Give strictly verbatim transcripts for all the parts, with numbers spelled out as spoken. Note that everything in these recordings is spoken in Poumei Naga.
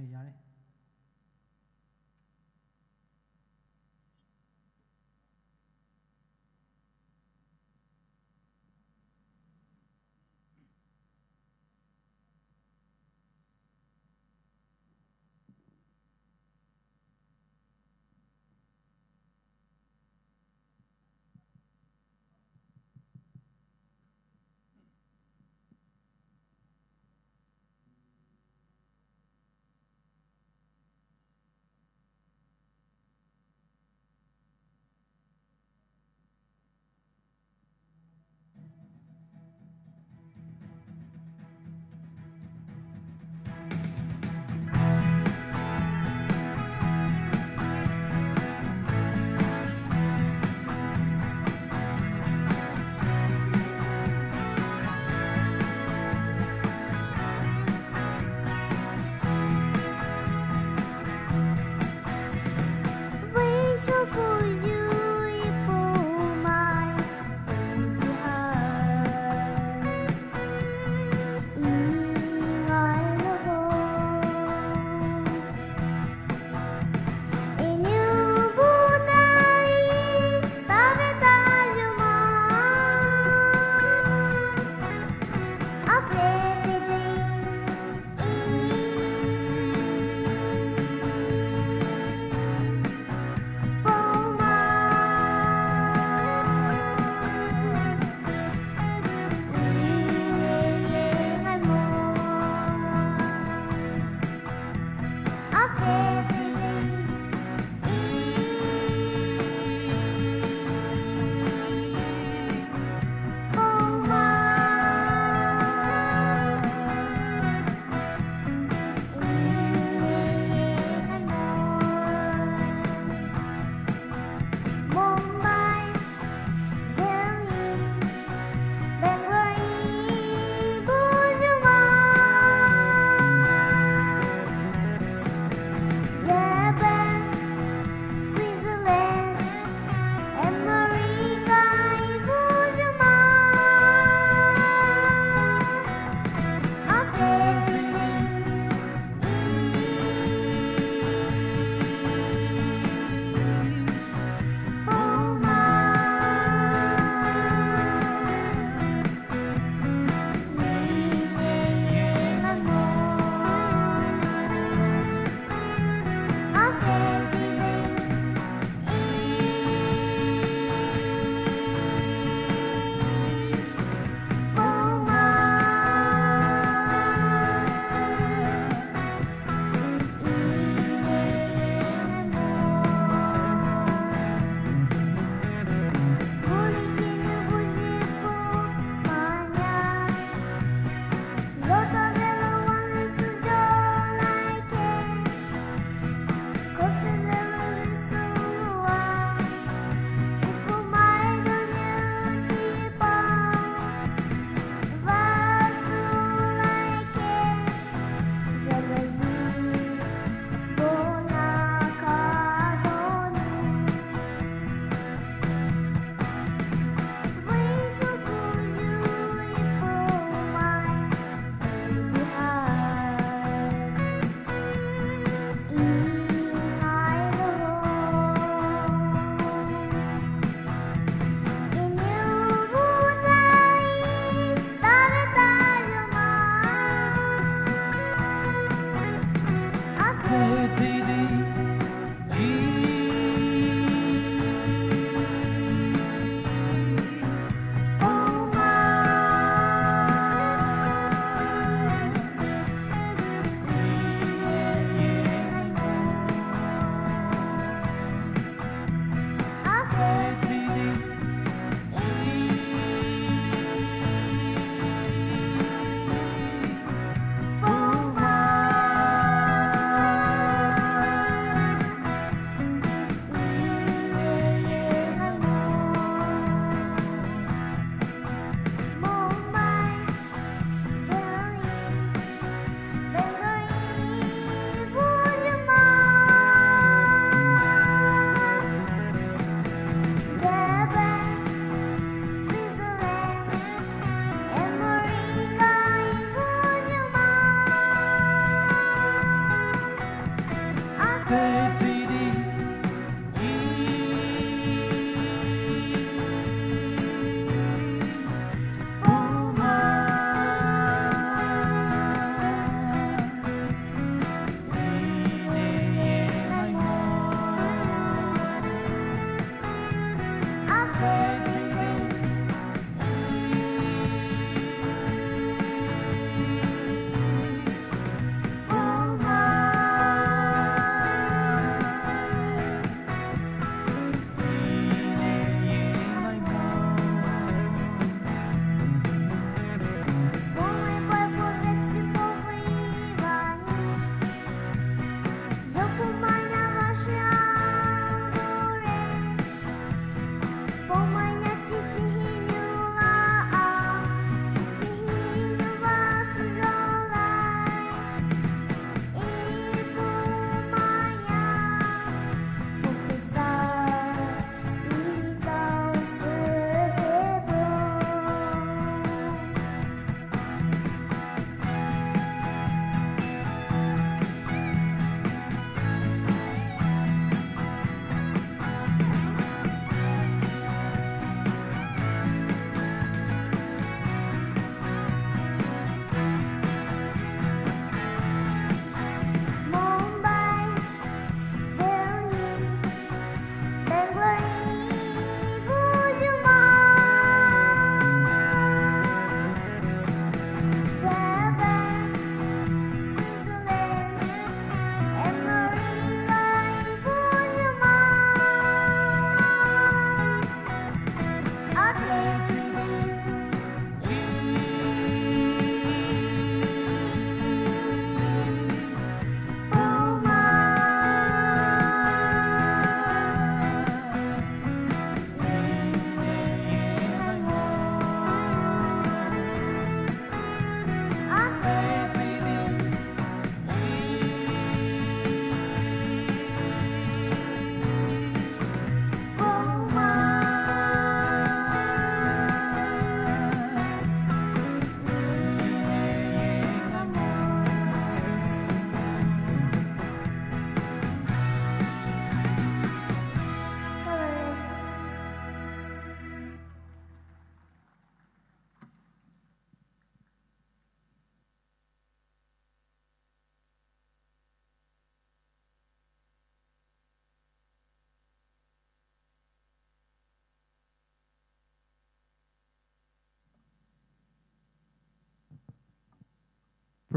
Yare.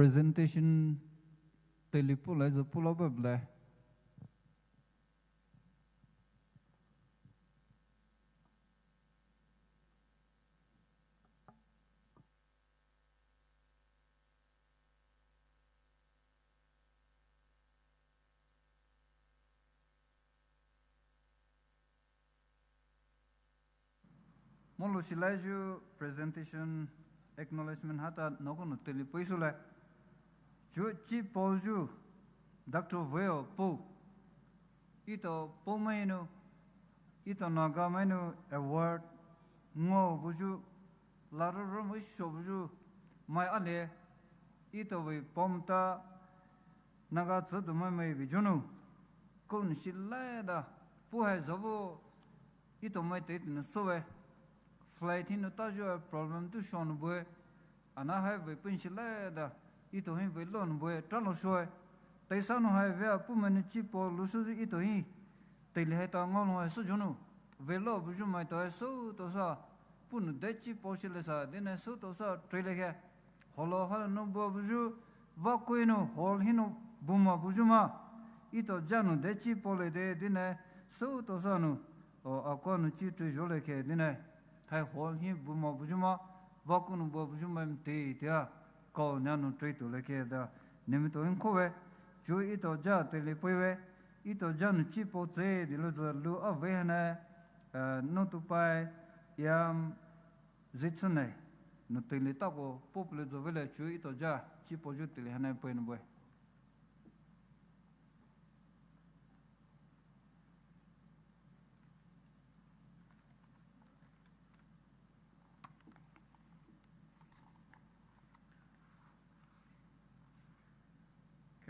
Presentation teile pulai zü pulou bebla. Molou shilai zü presentation acknowledgement hata nokonou teile pei sülai. Zü chi paoyu Doctor Veo Pou. Etao Poumai nou, etao Naga mai nou award ngao buyu, laroro mai sho buyu, mai ale, etao vei pom ta, Naga tsüdu mai mai vei zünou, konou shilai da, puhai zübo, etao mai tei tina sowe, flight hinou tayu problem tu shonou bue, Ana hai vei pun shilai da, etao hi vei lonou bue, tralo shoe. Teisanou hai vei a Poumai nou chi pao lusü zü etao hi. Teile hai ta ngaonou hai sü zünou. Vei lo buyu mai tao hai sü tao sa. Puhnou de chi pao shilai sa, dinai sü tao sa, trei le khe. Holo halo nou bua buyu, vakui nou, hall hinou buma buyu ma. Etao janou de chi pao le de, dinai sü tao sa nou. O, akua nou chi trei zho le khe dinai. Hai hall hi buma buyu ma, vaku nou bua buyu ma mte tea. Kao nia nou trei tu le khe da. Nemi to hin kowe. Zü etao ja teile pei we. Etao janou chi pao tse di lo zü lu a vei hanai. Eh, nou tu pai. Yam zi tsünai. Nou teile tako pop le zü vei le zü etao ja. Chi pao zü teile hanai pei nou bue.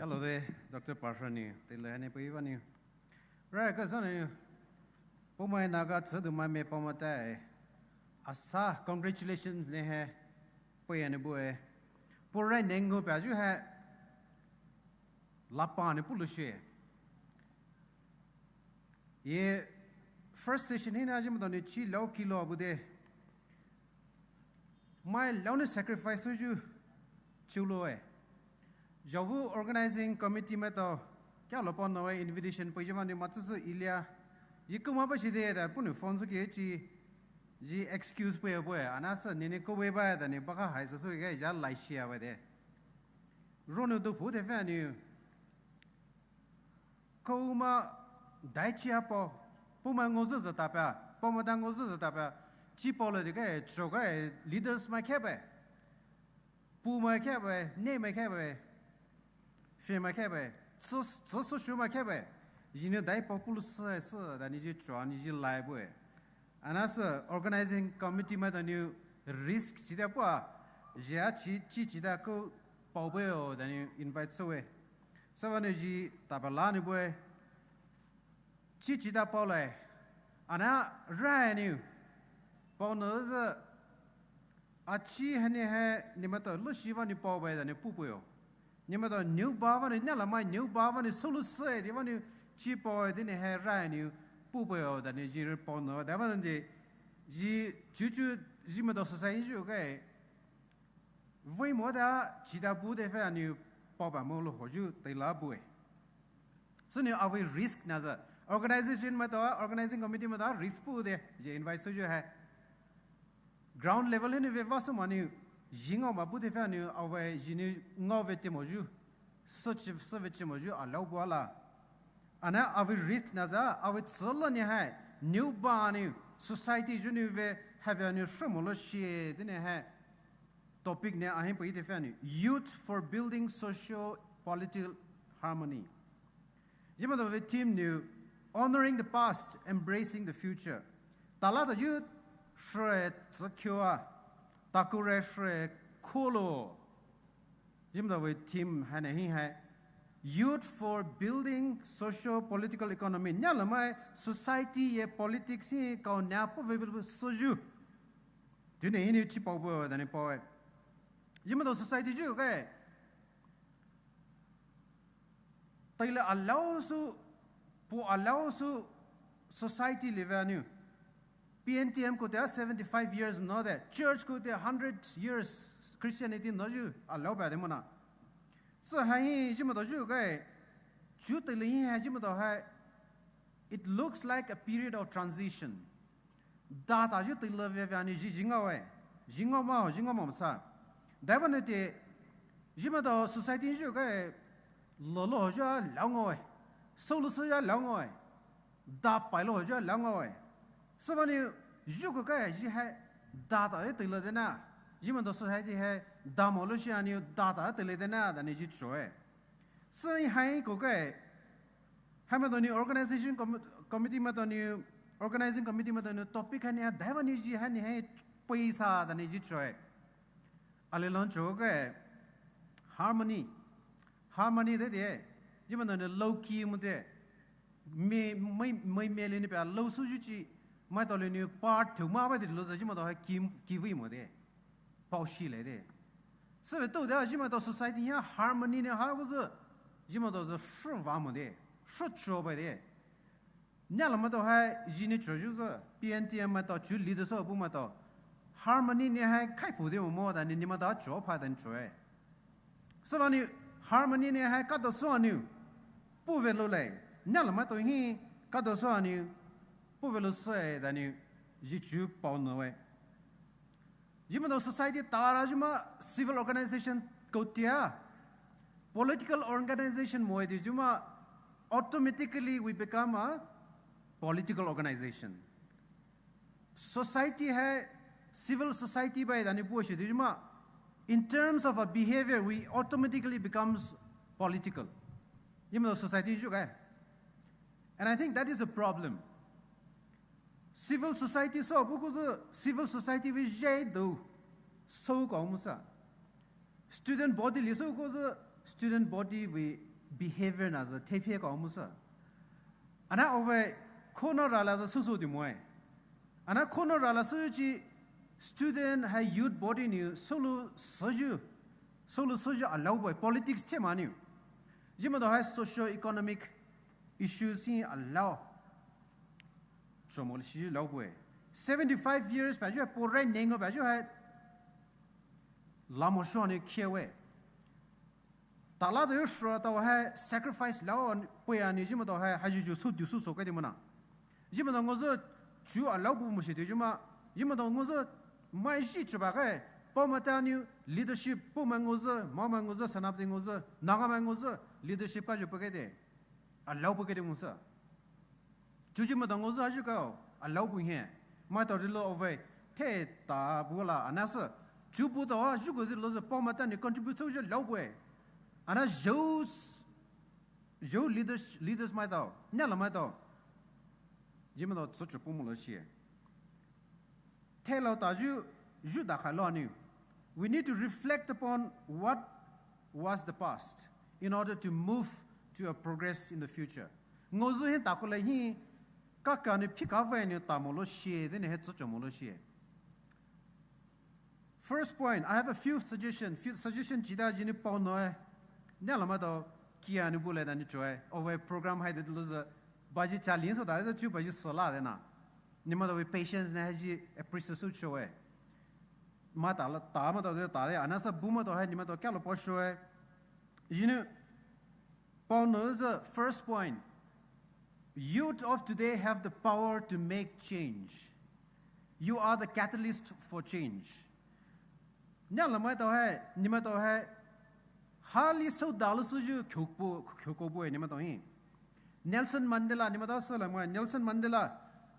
Hello de, Doctor Parshar ni, teile hani pui vani. Right, ka sani. Pumai naga tsüdu mai me pumai tai. Asa, congratulations ne he. Pui ani bue. Purai nengu pa ju he. Lapa ni pulu she. Ye first session hina jim doni chi lau kilo abu de. Mai lau ni sacrifice ju chulo e. Javu organizing committee mai to kya lo pon no e invitation pui jima ni matsu su ilia. Yi kuma ba shi de da punu phone su ke chi. Ji excuse pui pui. Ana sa ni ni ko we ba da ni baka hai su su ke ja lai shi a ba de. Ronu du phu de fa ni. Kouma dai chi apo, puma ngozu zata pa, puma da ngozu zata pa, chi polo de ke, cho ke, leaders mai ke pe, puma ke pe, ne mai ke pe, fe mai ke pe, tsu, tsu su shu mai ke pe, jini dai po pulu se, se, da ni ji cho, ni ji lai bue. Ana se organizing committee mai da ni risk chi da pa, jia chi, chi chi da ko pau bue o, da ni invite so we. Sava ni ji tapa la ni bue. Chi chi da pau lai. Ana rai ni. Pau no ze. A chi hani he ni ma to lu shi va ni pau bue da ni pu bue o. Ni ma to niu ba va ni nya la mai niu ba va ni sulu se di va ni chi pau di ni he rai ni pu bue o da ni ji pau no da va ni ji chu chu ji ma to society ju ke. Voi mo da chi da bu de fe ani pau ba mo lo ho ju te la bu e. So ni a voi risk na za. Organization ma to, organizing committee ma to risk bu de je invite so ju hai. Ground level ni ve va so ma ni jing o ma bu de fe ani a voi ji ni ngo ve te mo ju. So chi so ve chi mo ju a lau bu la. Ana a voi risk na za, a voi tsu lo ni hai. Niu ba ni society ju ni ve have ani so mo lo shi de ni hai. Topic ne ahin pui te fa ni, Youth for Building Socio-Political Harmony. Jima do ve theme ni, Honoring the Past, Embracing the Future. Tala do youth shre tsukyo a, takure shre kolo. Jima do ve theme hane hi hai, Youth for Building Socio-Political Economy. Nya lamai society ye politics hi kau nya pu ve soju. Tuni hini chi pau bue da ni pau e. Jima do society ju ke. Taile allow su, pu allow su society le ve ani. P N T M ko te seventy five years no de. Church ko te hundred years Christianity no ju allow ba de mo na. So hai jima do ju ke. Ju taile hi hai jima do hai. It looks like a period of transition. Data ju tila ve ve ani ji ji ngau e. Ji ngau ma, ji ngau ma sa. Dai ba ne te, ji ma do society ju ke lo lo ju a lao ngau e. So lo so ju a lao ngau e. Da pai lo ju a lao ngau e. So ba ni ju ke ke ji hai data e tila de na. Ji ma do society hai da mo lo shi ani data e tila de na da ni ji cho e. So hai ko ke Hai ma do ni organization com-, committee ma do ni, organizing committee ma do ni topic hani ha dai ba ni ji hani hai paisa da ni ji choi. Ale lon cho ke harmony. Harmony de de. Ji ma do ni low key mu de. Me, me, me, me le ni pa low su ju chi. Ma do le ni part two ma ba de lo ji ma do ha key, key wi mu de. Pao shi le de. Sü ve to de ji ma do society ya harmony ne ha ko zu. Ji ma do zu shu va mu de. Shu cho ba de. Nya la ma do hai ji ni cho ju zu. P N T M ma do chu leader so bu ma do. Harmony ne hai kai pu de mo mo da ni ni ma do cho pa da ni cho e. Sü va ni harmony ne hai ka do so ni. Pu ve lo le. Nya la ma do hi ka do so ni. Pu ve lo so e da ni ji chu pao no e. Ji ma do society tara ji ma civil organization ko tia. Political organization mo e di ji ma automatically we become a political organization. Society hai, civil society bai da ni pu shi di ji ma. In terms of a behavior, we automatically becomes political. Ji ma do society ju ke. And I think that is a problem. Civil society so bu ko zu civil society we jai do so ko mu sa. Student body li so ko zu student body we behavior na zü thephe ka omusü. Ana ove kono rala zü süsü di moe. Ana kono rala süchi student hai youth body ni solo soju, solo soju allow boy politics thema ni. Jima do hai socio economic issues hi allow. Somo shi allow boy. Seventy-five years pa ju hai pore nengo pa ju hai lamo shuani kiewe. Tala do shura tao hai sacrifice lao pui ani jima do hai haji ju su du su so kai de mona. Jima do ngozo chu allow bu mo shi de jima. Jima do ngozo mai shi chu ba kai. Pao ma ta ni leadership pu ma ngozo, ma ma ngozo, sanap de ngozo, naga ma ngozo leadership ka ju pa kai de. Allow pa kai de ngozo. Chuji ma dang ngozo aju ka allow bu he. Ma ta rilo ove the ta bu la anasa. Chu bu ta ju ko dilo ze pao ma ta ni contribute so je allow bu e. Ana jo jo leaders leaders ma ta. Nya la ma ta. Ji ma ta so chu pu mo lo shi. Thelo ta ju ju da kha lo ni. We need to reflect upon what was the past in order to move to a progress in the future. Ngozu hin ta ko le hin ka ka ni phika ve ni ta mo lo shi de ni he tso cho mo lo shi. First point, I have a few suggestion. Few suggestion jida jini pao no e. Nya la ma do kia ni bu le da ni cho e. Ove program hai de lo ze ba ji challenge so da de chu ba ji so la de na. Ni ma do we patience na ha ji appreciate so cho e. Ma ta la ta ma do de ta le anasa bu ma do hai ni ma do kya lo po sho e. You know, Paul knows the first point. Youth of today have the power to make change. You are the catalyst for change. Nya la mai tao hai, ni ma tao hai, hali so da lo su ju kyo po kyo ko bu ni ma tao hi. Nelson Mandela, ni ma tao sa la mai Nelson Mandela,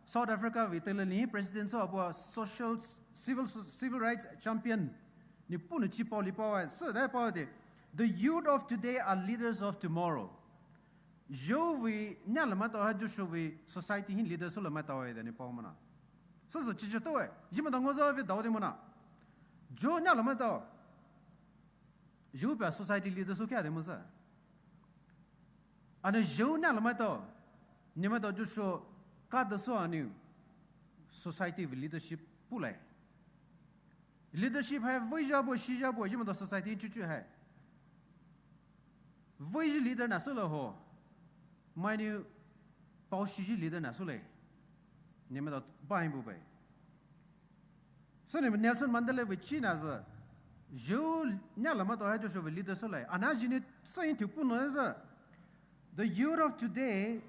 South Africa vei te le ni president so apo social civil civil rights champion ni pu ni chi pao li pao ai sa da pao de. The youth of today are leaders of tomorrow. Jo vei nya la ma tao hai ju sho vei society hin leaders so la ma tao ai de ni pao ma na. Sa sa chi chi to ai. Ji ma tao ngo zo vei dao de ma na. Jo nya la ma tao. Jo pa society leaders so kya de ma sa. Ana jo nya la ma tao. Ni ma tao ju sho ka de so ani society vei leadership pu lai. Leadership hai vei ja bo shi ja bo ji ma tao society chu chu hai. Vei ji leader na so la ho. Mai ni pao shi ji leader na so le. Ni ma tao ba hin bu bai. So ni Nelson Mandela vei chi na za. Jo nya la ma tao hai jo sho vei leader so le. Ana ji ni sa hin tu pu no za. The youth of today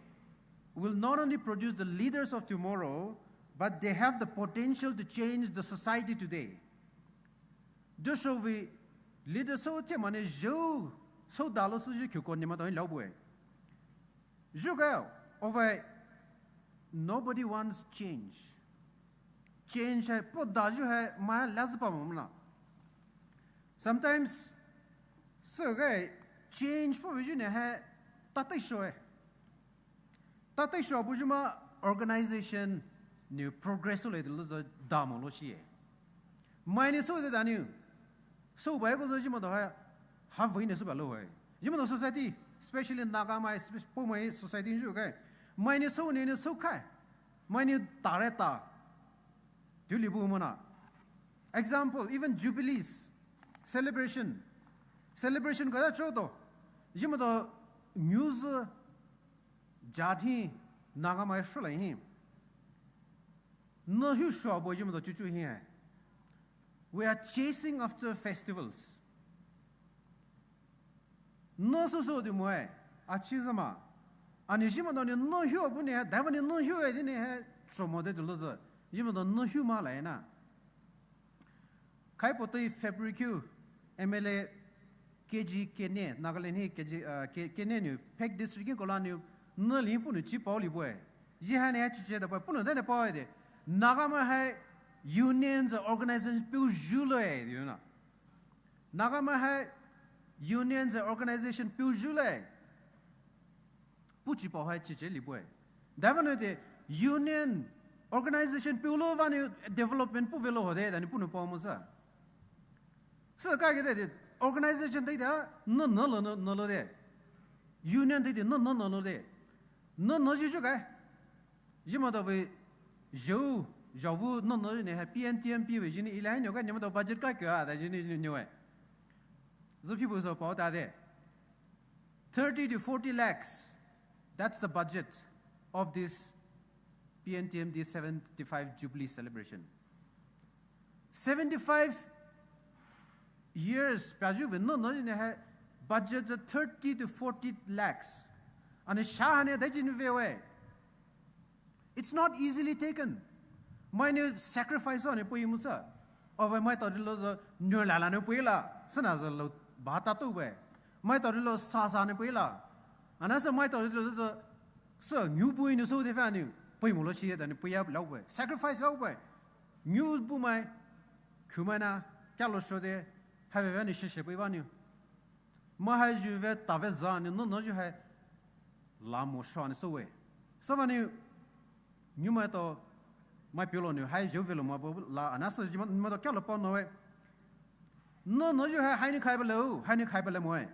will not only produce the leaders of tomorrow, but they have the potential to change the society today. Joshua vei leaders so te mane jo so da lo su ji kyo ko ni ma tao lao bu e. Ju ka ove nobody wants change. Change hai po da ju hai ma la pa mo na. Sometimes so ga change po vei ju ne hai ta tai sho e. Ta tai sho bu ju ma organization ni progress le de lo da mo lo shi e. Mai ni so de da ni. So bai ko zo ji ma do hai. Ha vei ni so ba lo hai. Ji ma do society, especially Naga mai, po mai society ju kai. Mai ni so ni ni so kai. Mai ni ta re ta. Tu li bu mo na. Example, even jubilees, celebration. Celebration ka cho to. Ji ma do news jat hi Naga mai shu lai hi. No hu sho bo ji ma do chu chu hi hai. We are chasing after festivals. No so so di mo e, a chi za ma. Ani ji ma do ni no hu bu ni hai, da ba ni no hu e di ni hai, so mo de lo za. Ji ma do no hu ma lai na. Khai po tei February kyu M L A K G Kene, Nagaland hi K G, uh, Ke-, Kene ni, Phek district ki kola ni, no li pu ni chi pao li bo e. Ji hai ni hai chi che da pao, pu no da ni pao e de. Naga ma hai unions, organization piu ju lo e, you know. Naga ma hai unions, organization piu ju lo e. Pu chi pao hai chi che li bo e. Da ba no de union organization piu lo ba ni development pu ve lo ho de, da ni pu no pao mo sa. Sa ka ke de, de organization de da, no, no lo, no, no lo de. Union teidei nü nü nü nü de. Nü nü zhih zhih kai. Zhih maitao vei zhou, zhou vu nü nü zhih ne hai P N T M P vei zhih ne ilai nyo kai ne maitao budget kai kyo a da zhih ne zhih ne nyo e. Zhih phi bu so pao ta de. Thirty to forty lakhs. That's the budget of this P N T M D seventy-five Jubilee celebration. Seventy-five years pazhou vei nü nü zhih ne hai budget zhih thirty to forty lakhs. Ani sha hani dai zhih ne vei we. It's not easily taken. Mai ne sacrifice ani pui musa. Ove maitao dilo zhih nyo la la ne pui la. Sana zhih lo ba ta tu we. Maitao dilo sa sa ne pui la. Ana sa maitao dilo zhih sa nyu pui ne so de fa ne. Pui mo lo shi da ne pui ya la we. Sacrifice la we. Nyu bu mai, khumai na, kya lo sho de, hai ve ve ni she she pui ba ni. Ma hai zhu ve ta ve za ni, nü nü zhih hai, la mo sho ni so we. So ba ni, nyu maitao, mai pio lo ni, hai zhou ve lo ma bo la, ana so zhih ma, maitao kya lo pao no we. Nü nü zhih hai, hai ni khai ba le, hai ni khai ba le mo e.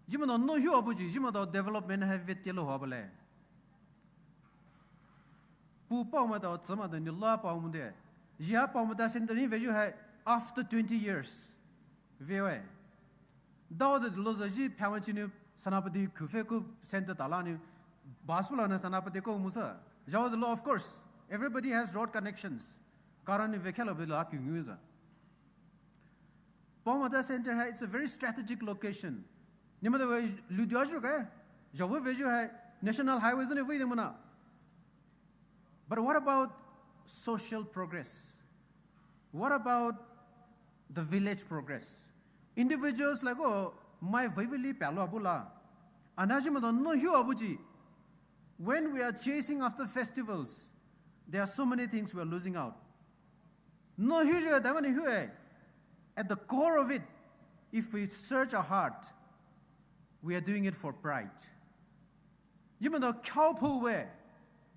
Zhih maitao nü hiu a bu zhih, zhih maitao development hai ve te lo hua ba le. Pu pao maitao, tsi maitao ni la pao mo de. Zhih ha pao maitao center ni vei zhih hai after twenty years. Vei we. Dao de lo zhih zhih pao chi ni Senapati khu fe ku center ta la ni. Bus bu la na Senapati ko musa. Zhao de lo, of course. Everybody has road connections. Karan ni vei khe lo be la kyu ngu za. Pao maitao center hai, it's a very strategic location. Ni maitao vei lu dia zhih kai. Zhao vei zhih hai national highway zhih ni vei de mo na. But what about social progress? What about the village progress? Individuals like, oh, mai vei vei li palo abu la. Ana zhih maitao nü hiu a bu zhih. When we are chasing after festivals, there are so many things we are losing out. Nü hiu zhih da ma ni hiu e. At the core of it, if we search our heart, we are doing it for pride. Zhih maitao khaophu we,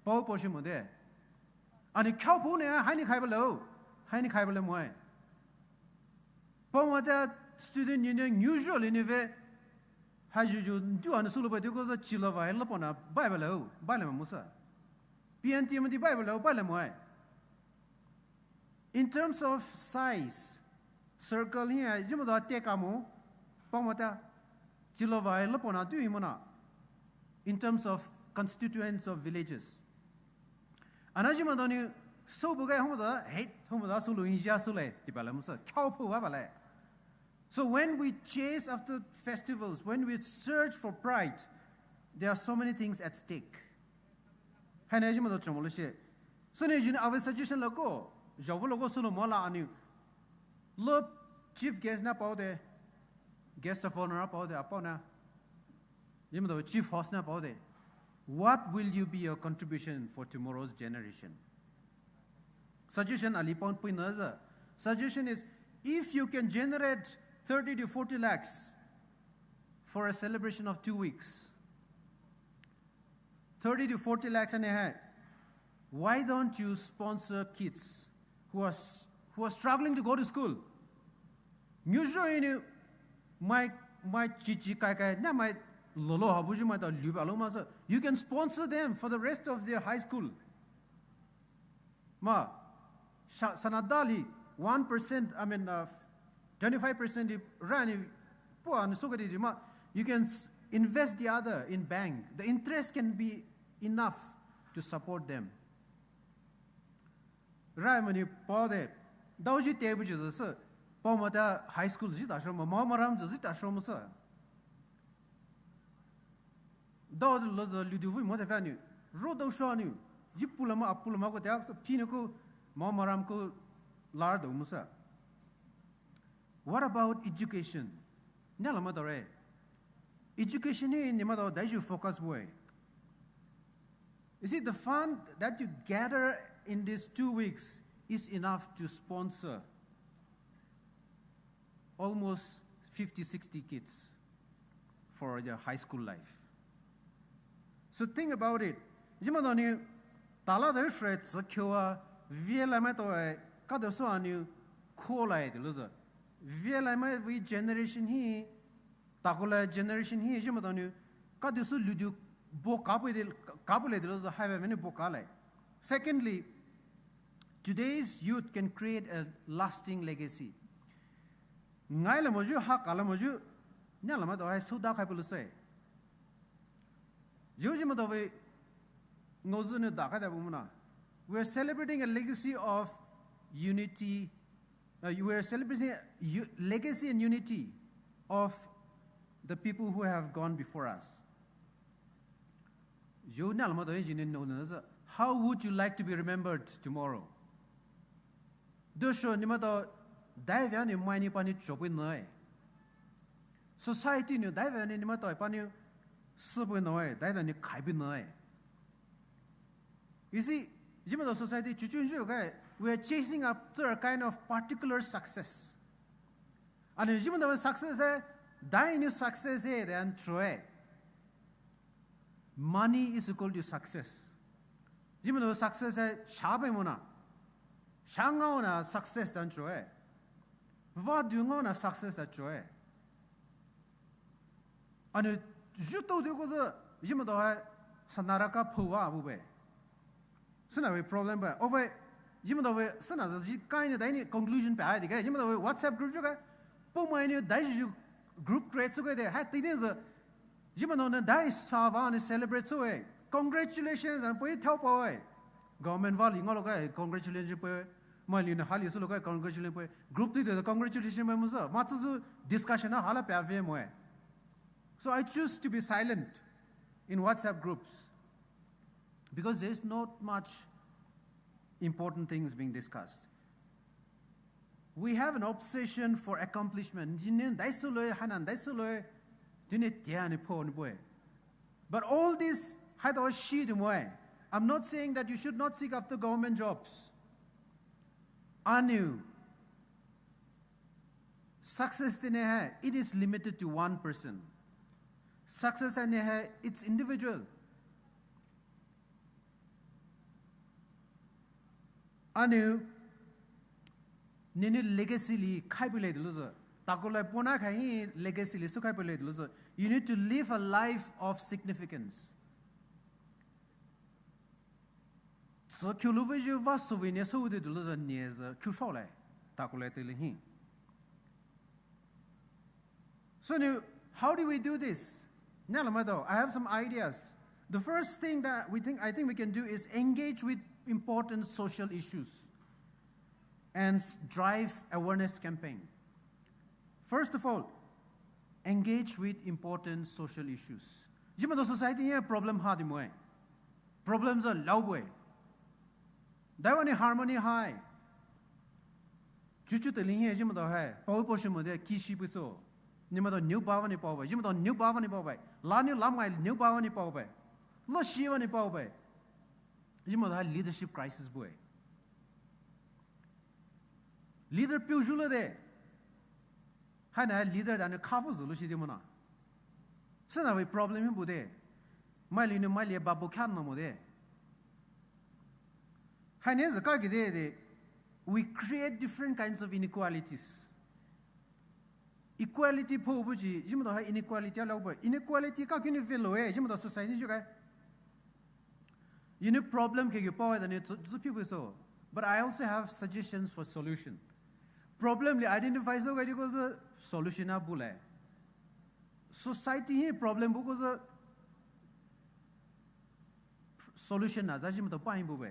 pao pao shi mo de. Ani khaophu ne, hai ni khai ba le, hai ni khai ba le mo e. Pao maitao student union usually ni ve, hai zhu zhu, ntu ani sulu ba de ko za chi lo va, hai lo pao na, bai ba le, bai le mo musa. P N T M D bai ba le, bai le mo e. In terms of size, circle hi ai, zhih maitao te ka mo, pao maitao, chi lo va ai lo pao na tu i mo na. In terms of constituents of villages. Ana zhih maitao ni, so bu kai ho maitao, hei, ho maitao, so lu in zhih so le, ti ba le mo so, khaophu wa ba le. So when we chase after festivals, when we search for pride, there are so many things at stake. Hai na zhih maitao chong lo she. So ni zhih ni ave suggestion la ko, zhao lo ko so lo mo la ani. Lo chief guest na pao de, guest of honor na pao de, a pao na. Zhih maitao chief host na pao de. What will you be your contribution for tomorrow's generation? Suggestion ali pon pui na za. Suggestion is, if you can generate thirty to forty lakhs for a celebration of two weeks, thirty to forty lakhs ani hai, why don't you sponsor kids who are s- who are struggling to go to school? Nyu zhih ini mai mai chi chi kai kai na mai lo lo ha bu zhih maitao liu ba lo ma sa. You can sponsor them for the rest of their high school. Ma, sa- sana dali one percent, I mean, uh, twenty-five percent di rani pua ni suka di ma, you can s- invest the other in bank. The interest can be enough to support them. Rai mani pao de, dao zhih te bu zhih sa, pao maitao high school zhih ta sho ma, ma maram zhih ta sho ma sa. Dao de lo zhih liu di vu mo de fa ni, ro dao sho ni, zhih pu la ma, a pu la ma ko te, phi ni ko, ma maram ko, lar do mo sa. What about education? Nya la maitao re. Education ni ni maitao dai zhih focus bu e. You see, the fund that you gather in these two weeks is enough to sponsor almost fifty, sixty kids for their high school life. So think about it. Zhih maitao ni tala da shre tsi kyo a vie la maitao e ka da so ani ko lai de lo zhih. Vie la mai vi generation hi Takoulai generation hi ejima tanou, kadisü ludu bo kapu de, kapu le dilo zo hai ve mene bo kalai. Secondly, today's youth can create a lasting legacy. Ngai la moju, ha kala moju, nya la ma do hai suda khai pulu sai. Ju ejima do ve, ngozu ne da kai da bu muna. We are celebrating a legacy of unity. Uh, we are celebrating a u-, legacy and unity of the people who have gone before us. Ju nya la ma do ejine no no sa. How would you like to be remembered tomorrow? Dusho nima to dai vya ni mai ni pani chopui noi. Society ni dai vya ni nima to pani supui noi, dai da ni khaibi noi. You see, ejima to society chuchun ju kai, we are chasing after a kind of particular success. Ani ejima to success hai, dai ni success hai, dan troe. Money is equal to success. Ejima to success hai, shabe mona. Shanga ona success dan troe. Va du nga ona success dan troe. Ani ju to de ko zo, ejima to hai, sanara ka phuwa abu be. Sena we problem ba. Ove, ejima to we, sena za ji kai ni dai ni conclusion pa hai de kai. Ejima to we WhatsApp group ju kai. Po mai ni dai ju group create su kai de. Hai ti de za. Ejima to ne dai sa ba ni celebrate su we. Congratulations, and po i thau pa we. Government va li nga lo kai, congratulations po we. Mai li na hali su lo kai, congratulations po we. Group ti de congratulations mai mo za. Ma zu discussion na hala pa ve mo we. So I choose to be silent in WhatsApp groups because there's not much important things being discussed. We have an obsession for accomplishment. Jinin dai su lo, hanan dai su lo, dine tia ni po ni boy. But all this hai to shi de mo we. I'm not saying that you should not seek after government jobs. Anu success tene hai, it is limited to one person. Success ane hai, it's individual. Anu, nini legacy li khai pule dilo zo. Takoulai pona khai hi legacy li su khai pule dilo zo. You need to live a life of significance. Tsu kiu lu ve ju va su ve ne su de dilo zo ne zo kiu shao lai. Takoulai te li hi. So now, how do we do this? Nya la ma do, I have some ideas. The first thing that we think, I think we can do is engage with important social issues and s-, drive awareness campaign. First of all, engage with important social issues. Ejima to society ye problem ha di mo we. Problem za lau we. Dai wa ni harmony hai. Chuchu te ling he ejima to hai. Pao po shi mo de ki shi pu so. Nima to niu ba wa ni pao ba. Ejima to niu ba wa ni pao ba. La niu lam ngai niu ba wa ni pao ba. Lo shi wa ni pao ba. Ejima to hai leadership crisis bu we. Leader piu ju lo de. Hai na leader da ne khafu zu lo shi de mo na. Sena we problem hi bu de. Mai li ne mai li ba bu khan no mo de. Hai ne za ka ki de de. We create different kinds of inequalities. Equality po bu ji, ejima to hai inequality a lau bu. Inequality ka ki ni ve lo e, ejima to society ju kai. You know problem ke ki po da ni zu, zu pi bu so. But I also have suggestions for solution. Problem li identify so ga ji ko solution a bu le. Society hi problem bu ko solution na za ejima to pa hi bu be.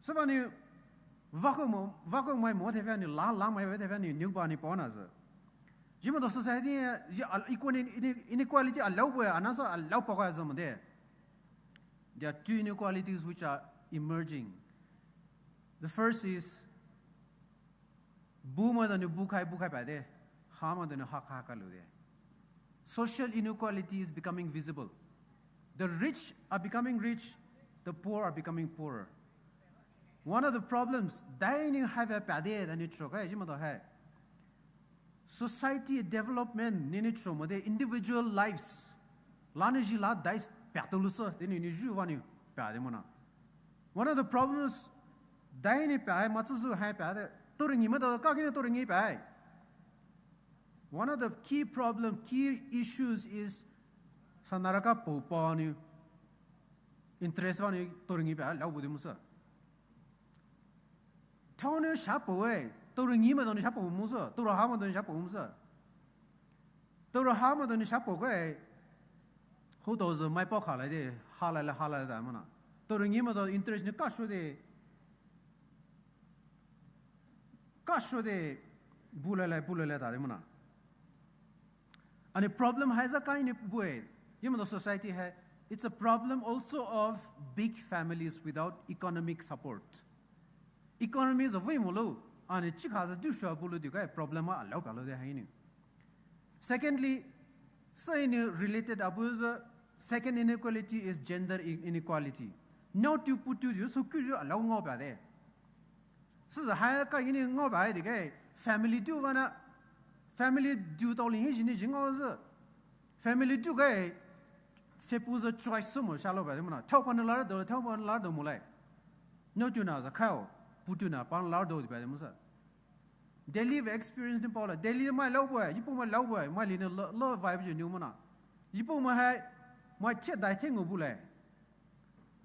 So va ni vako mo, vako mai mo the va ni la, la mai ve the va ni niu ba ni po na za. Ejima to society ye, ye al-, equal-, ine-, inequality a lau bu, ana so a lau pa ga za mo de. There are two inequalities which are emerging. The first is bu ma da ni bu khai, bu khai pa de. Ha ma da ni ha ka, ha ka lu de. Social inequality is becoming visible. The rich are becoming rich, the poor are becoming poorer. One of the problems, dai ni hai ve pa de, da ni tro kai, ejima to hai. Society development ni ni tro mo de individual lives. La ni ji la dai pa to lu so, de ni ni ju wa ni pa de mo na. One of the problems, dai ni pa hai, ma zu zu hai pa de, to ri ni ma to ka ki ni to ri ni pa hai. One of the key problem, key issues is sanaraka po pa ni interest wa ni toringi pa lau bu de musa. Tao ni shapo e, toringi ma ni shapo musa, toraha ma ni shapo musa. Toraha ma ni shapo e, ho to zo mai po kha lai de, ha lai la ha lai da mana. Toringi ma interest ni kasho de, kasho de, bulala bulala da de mana. Ani problem hai za kai ni bue. Yimdo society hai, it's a problem also of big families without economic support. Economy za vui molo, ani chikha za du shua bulu du kai problem a lau palo de hai ni. Secondly, sa ini related abu za, second inequality is gender i- inequality. Nao tu putu du so ku ju lau ngao pa de. Sa za hai ka ini ngao pa de kai family du wa na, family du tao li hi jini jing ngao za. Family du kai fepu za choice so mo sha lo pa de mo na. Tao pa na lar do, tao pa na lar do mo lai. Nao tu na za kao, putu na pa na lar do di pa de mo sa. Delhi experience ni paola, Delhi mai lau bue, yipu mai lau bue, mai li ni lo lo vibe ju ni mo na. Yipu mai hai, mai che dai the ngu bu le.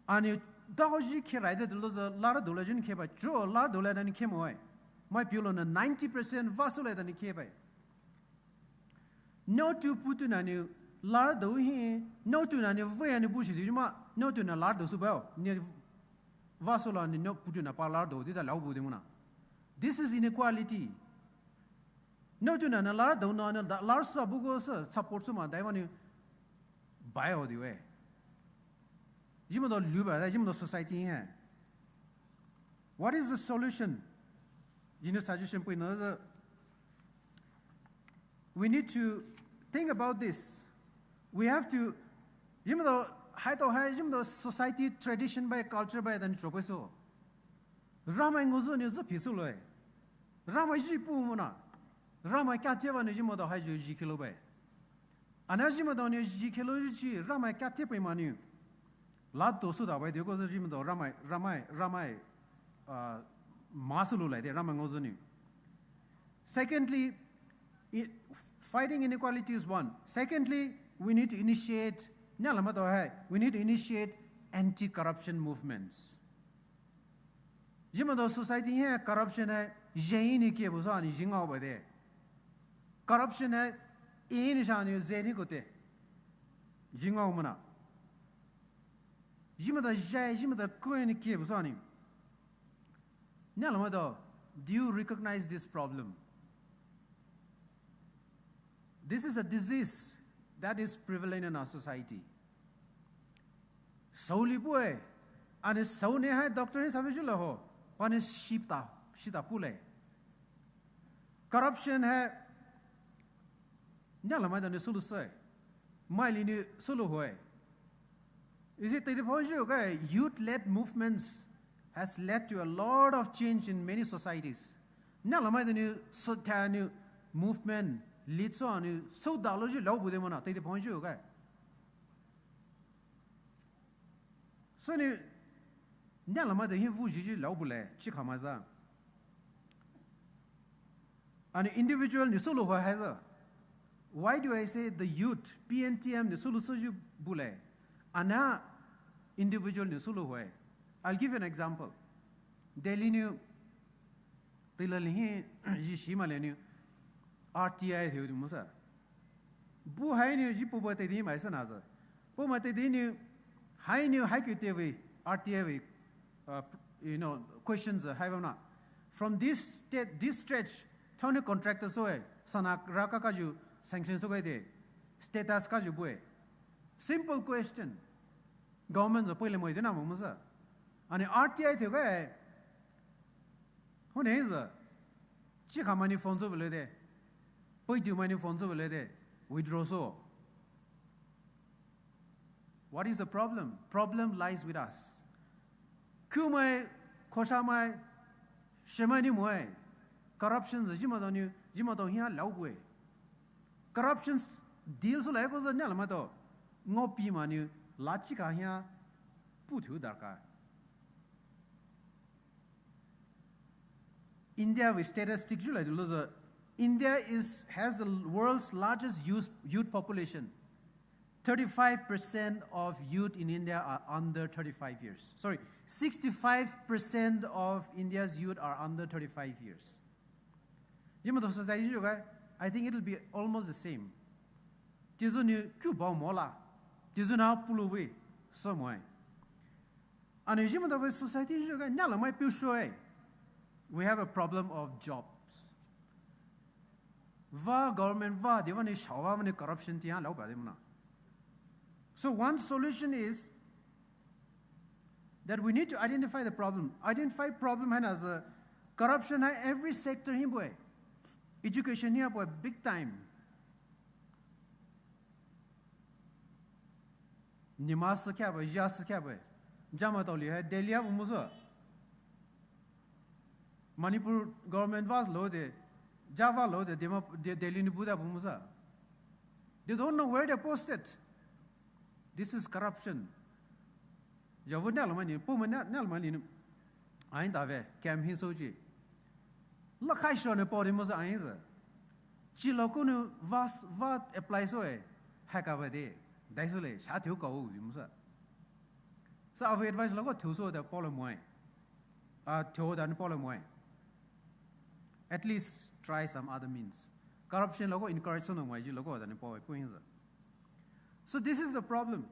Ani dao ji khe rai de lo zo lar do le jin khe ba, jo lar do le da ni khe mo ai. Mai piu lo na ninety percent vasu le da ni khe ba. Nao tu putu na ni lar do hi, nao tu na ni vui ani bu shi di ma, nao tu na lar do su ba, ni vasu la ni nao putu na pa lar do di da lau bu de mo na. This is inequality. Nao tu na na lar do na na da lar sa bu go sa support su ma dai wa ni bai o di we. Yimdo lu ba da, yimdo society hai. What is the solution? Yini suggestion pui na za, we need to think about this. We have to, yimdo hai to hai, yimdo society tradition by culture by dan chope so. Ramai nguzu ni zu pisu lo e. Ramai ji pu mo na. Ramai kya te wa ni yimdo hai ju ji kilo ba e. Ana yimdo ni ji kilo ji chi, Ramai kya te pe ma ni. La to su da ba de ko yimdo Ramai, Ramai, Ramai, uh, ma su lu lai de Ramai nguzu ni. Secondly, i- fighting inequality is one. Secondly, we need to initiate, nya lama to hai, we need to initiate anti-corruption movements. Yimdo society hai corruption hai, ye ni ke bu sa ni jing ngao ba de. Corruption hai, ini sha ni ze ni ko te. Jing ngao mo na. Yimdo ye, yimdo ko ni ke bu sa ni. Nya lama to, do you recognize this problem? This is a disease that is prevalent in our society. Sauli bue, ani sau ne hai doctor ni sabi ju la ho, pa ni ship ta, shi ta pu le. Corruption hai, nya lama to ni sulu sai, mai li ni sulu hoi. Is it the point you guy youth-led movements has led to a lot of change in many societies. Nya lama to ni so ta ni movement lead so ni so da lo ju lau bu de mo na the point you guy. So ni nya lama to hi vu ji ji lau bu le chi kha ma za. Ani individual ni sulu ho hai za. Why do I say the youth, P N T M ni sulu so ju bu le? Ana individual ni sulu ho hai. I'll give you an example. Delhi ni, tila li hi, ji shi ma le ni, R T I the mo sa. Bu hai ni ji pu ba te di mai sa na za. Pu ma te di ni, hai ni hai kyu te we, R T I we, uh, you know, questions hai ba na. From this state, this stretch, thau ni contractor so e, sana ra ka ka ju sanction so ga de, status ka ju bu e. Simple question. Government zo poi le mo de na mo mo sa. Ani R T I the ga e. Ho ne za. Chi kha ma ni phone so le de. Poi du ma ni phone so le de. Withdraw so. What is the problem? Problem lies with us. Kumai, kosamai, shemai ni moi. Corruption za jima dong ni, jima dong hia lau bue. Corruption deal so lai ko za nya lama to. Ngo pi ma ni, la chi ka hia, pu thu dar ka. India we statistic ju lai lo za, India is, has the world's largest youth, youth population. Thirty-five percent of youth in India are under thirty-five years. Sorry, sixty-five percent of India's youth are under thirty-five years. Yimado society juga, I think it'll be almost the same. Tizu ni ku bao mola. Tizu na pulu wi, so moi. Ani yimado society juga, nyala mai piu shoe. We have a problem of jobs. Va government va, di vani shawa vani corruption ti ha lau ba di muna. So one solution is that we need to identify the problem. Identify problem hai na za corruption hai every sector hi boy. Education hi boy big time. Nima se kya boy, ja se kya boy. Jama tao li hai Delhi ha bu mu sa. Manipur government va lo de, Java lo de, Dima, De-, Delhi ni bu da bu mu sa. They don't know where they're posted. This is corruption. Javu nyalama ni, pu ma nya-, nyalama ni, ain da ve, kam hin so ji. La khai sho ne po de mu sa ain sa. Chi lo ku nu va s-, va apply so e, ha ka ba de, dai so le, sha thiu ka u de mu sa. Sa avu advice lo ko thiu so da po le moi. Ah, thiu da ni po le moi. At least try some other means. Corruption lo ko encourage so no moi ji lo ko da ni po pu hin sa. So this is the problem.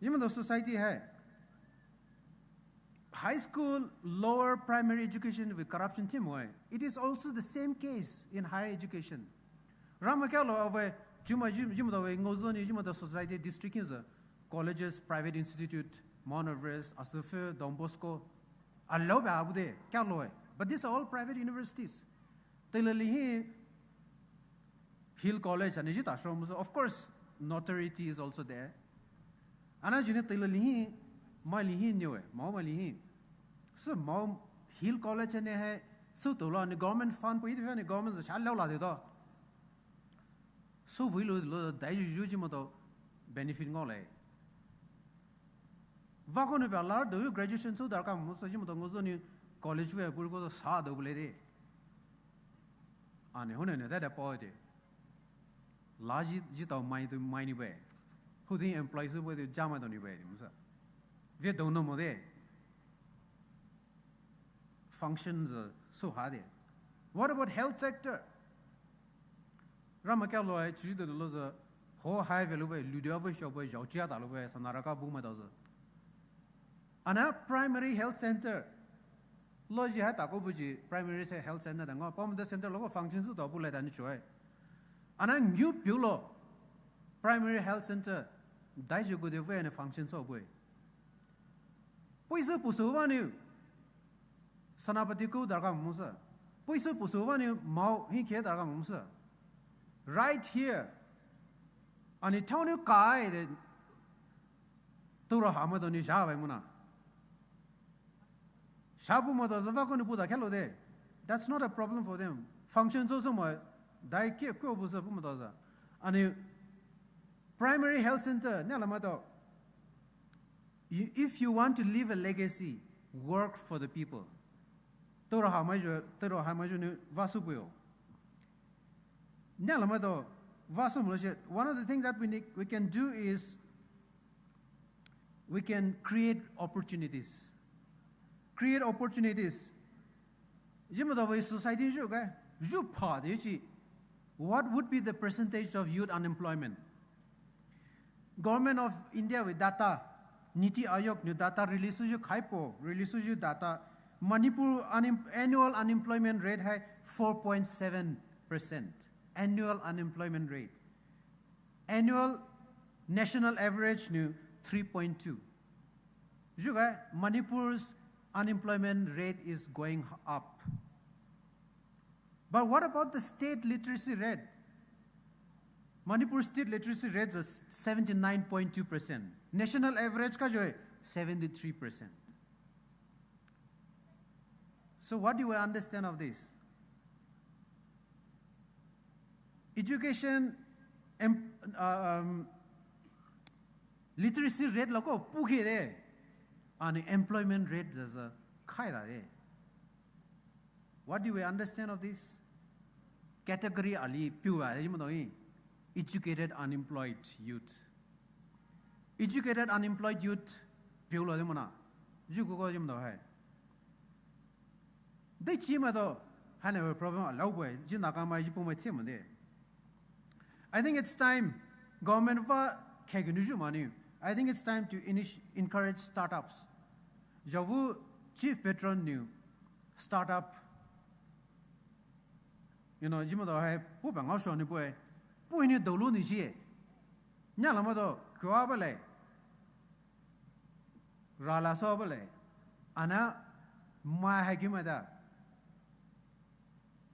Yimado society hai. High school, lower primary education with corruption ti moi. It is also the same case in higher education. Rama kya lo ave, juma, jum-, jumado ve, ngozoni, jumado society district in the colleges, private institute, Mount Everest, Assumption, Don Bosco. A lo ba abu de, kya lo e. But these are all private universities. Tela lihi, Hill College, ani ji ta shom, so of course, notoriety is also there. Ana juni tela lihi, ma lihi niwe, ma ma lihi. So ma Hill College ani hai, so to lo ani government fund po iti ani government sa sha lo la de do. So vui lo lo dai ju ju ji mo to benefit ngo le. Va ko ni ba la do graduation so dar ka mo so ji mo to ngo so ni college ve pur ko sa do bule de. Ani hune ne da da po de. La ji, ji tao mai tu mai ni be. Hu di employees be de jama do ni be de musa. Ve do no mo de. Functions, uh, so ha de. What about health sector? Rama kya lo ai chi de lo za ho hai ve lo be lu de ve sho be jao chia da lo be sa na ra ka bu ma da za. Ana primary health center. Lo ji ha ta ko bu ji primary se health center da ngo pom de center lo ko function su to bu le da ni choi. Ana ngiu piu lo primary health center dai ji gu de ve ne function so bu. Puisa pusu vaniu. Senapati ku darkar musa. Puisa pusu vaniu mau hi ke darkar musa. Right here. Ani thau niu kai de. Turo hama do ni ja vai muna. Shabu mo do zava ko ni buda khelo de. That's not a problem for them. Function so so mo dai ke ko bu sa bu mo do za. Ani primary health center ne la ma do. You, if you want to leave a legacy, work for the people. Toro ha mai jo, toro ha mai jo ni vasu puyo. Nya la mai to, vasu mo lo she, one of the things that we need, we can do is we can create opportunities. Create opportunities. Jima da wei society ju ga, ju pa de chi. What would be the percentage of youth unemployment? Government of India with data, Niti Aayog new data release ju khaipo, release ju data. Manipur unem-, annual unemployment rate hai four point seven percent. Annual unemployment rate. Annual national average new three point two. Ju ga, Manipur's unemployment rate is going up. But what about the state literacy rate? Manipur state literacy rate is seventy-nine point two percent. National average ka jo hai seventy-three percent. So what do we understand of this? Education, em-, uh, um, literacy rate lo ko pukhe de, ani employment rate zaza khai da de. What do we understand of this? category ali piu a, yimdo hi educated unemployed youth. Educated unemployed youth piu lo de mona. Ju ko ko yimdo hai. De chi ma do, hana problem a lao bwe, ji na ka ma ji pu ma che mo de. I think it's time government va khe gnu ju ma ni. I think it's time to init- encourage startups. Javu chief patron ni startup. You know, jima do hai pu ba ngao sho ni pu e. Pu ni do lu ni shi e. Nya la ma do kua ba le. Ra la so ba le. Ana ma hai ki ma da.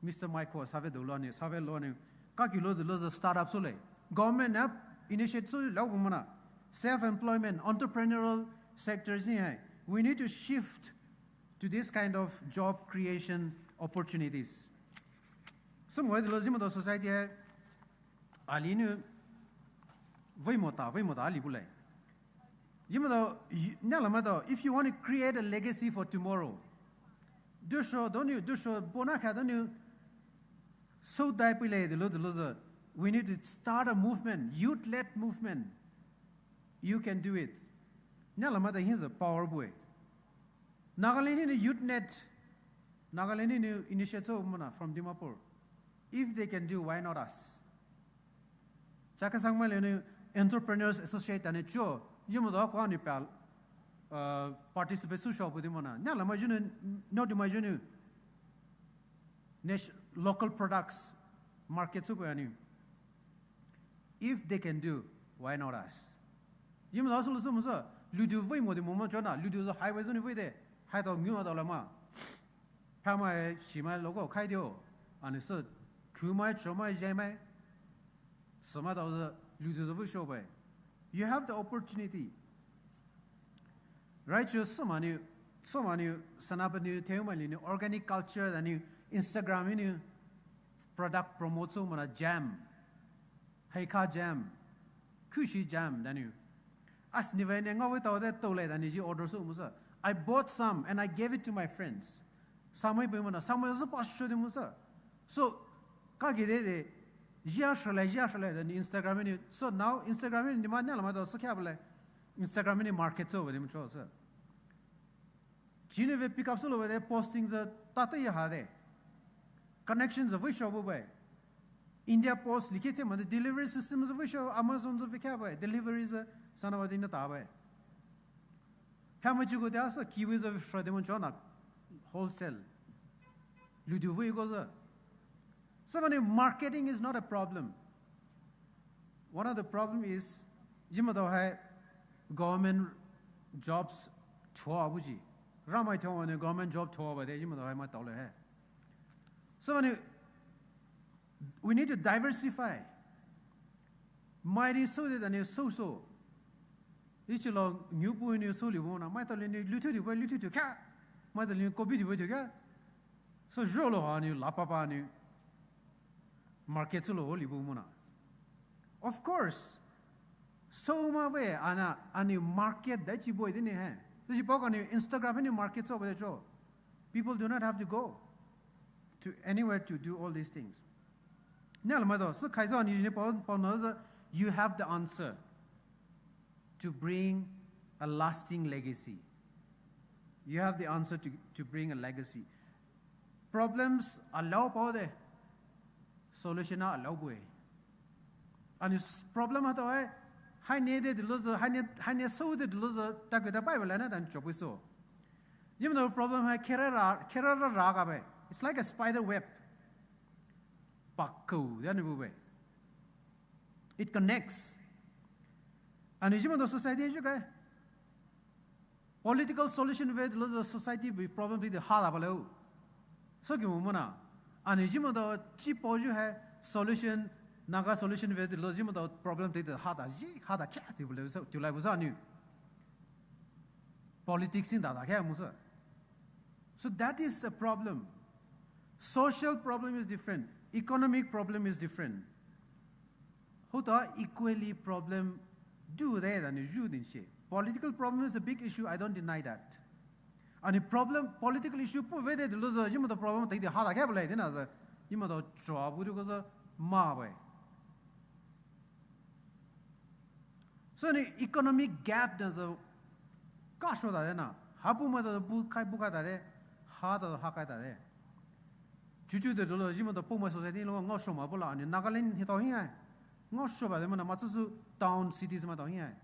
Mister Michael, save do lo ni, save lo ni. Ka ki lo de lo za startup so le. Government na initiate so lo gu mana. Self-employment, entrepreneurial sectors ni hai. We need to shift to this kind of job creation opportunities. So mo de lo jima do society hai. Ali nu. Voi mo ta, voi mo ta ali bu le. Jima do, y- nya la ma do, if you want to create a legacy for tomorrow, do so, don't you, do so, bona kha, don't you, so dai pu le, de lo, de lo za, we need to start a movement, youth-led movement. You can do it. Nya la ma do, here's a power boy. Nagaland ni youth net, Nagaland ni initiative mana from Dimapur. If they can do, why not us? Chakhesang ma le ni entrepreneurs associate ani cho, jima do ko ani pal, uh, participate su shop di mana. Nya la ma junu, no di ma junu. Nation, local products market su ani. If they can do, why not us? Jima do su lu su mo sa, lu du voi mo di mo mo cho na, lu du zo highway zo ni voi de, hai do ngu do la ma. Pha ma e, shi ma lo ko khai dio. Ani se, ku ma e, cho ma e, jai ma e. Sama da lu du zo vu sho bai. You have the opportunity. Right, so many, so many, Senapati ni, Theophylline ni, organic culture da ni, Instagram ni, product promote so mana jam. Heikha jam. Khushi jam da ni. As ni ve ne ngao ve tao de tao le da ni ji order so mo sa. I bought some and I gave it to my friends. Samai pe mana, samai sa pa sho de mo sa. So, ka ge de de, jia shale, jia shale da ni Instagram ni. So now Instagram ni ma nya la ma do so kya bale. Instagram ni market so ve de mo cho sa. Chine ve pick up so lo ve de posting za ta ta ya ha de. Connection za ve sho bo bai. India Post likhe the ma de delivery system za ve sho, Amazon za ve kya bai, delivery za sana wa de na ta bai. Pha ma chi ko de asa kiwi za ve sho de mo cho na wholesale. Lu du ve ko za. So many marketing is not a problem. One of the problem is, jima do hai government jobs thua bu ji. Ramai thua ne government job thua ba de jima do hai ma tao le hai. So many, we need to diversify. Mai ni so de da ni so so. Ichi lo nyu bu ni so li bu na, mai tao le ni lu thu di bu, lu thu di kya. Mai tao le ni kobi di bu di kya. So jo lo ha ni la pa pa ni. Market so lo ho li bu mo na. Of course. So ma ve ana ani market da chi boy de ni hai. Da chi pa ka ni Instagram ni market so ba de cho. People do not have to go to anywhere to do all these things. Nya la ma do, so khai so ni ni pa pa no, you have the answer to bring a lasting legacy. You have the answer to, to bring a legacy. Problems a lao pao de, solution a lao bue. Ani s- problem ha to hai, hai ne de de lo zo, hai ne, hai ne so de de lo zo, ta ko ta bai ba la na dan chop so. Jima do problem hai khera ra, khera ra ra ka bai. It's like a spider web. Pakau, ya ni bu bai. It connects. Ani jima do society ju kai. Political solution ve de lo zo society bi problem bi de ha la ba lo. So ki mo mo na. Ani jima do chi po ju hai solution, Naga solution ve de lo jima do problem de de ha da ji, ha da kya de bu lo so, tu lai bu sa ni. Politics in da da kya mo sa. So that is a problem. Social problem is different. Economic problem is different. Ho ta equally problem du de da ni ju din she. Political problem is a big issue, I don't deny that. Ani problem, political issue po ve de de lo zo, jima do problem te de ha da kya bale de na zo. Imaitao chua bu di kosa ma bai. So ni economic gap na sa kasho da de na. Ha bu maitao bu kai bu kai da de. Ha tao ha kai da de. Chuchu de lo imaitao Poumai society lo ngaosho ma bu la ni Nagaland hi tao hi ai. Ngaosho ba de mona ma su town cities maitao hi ai.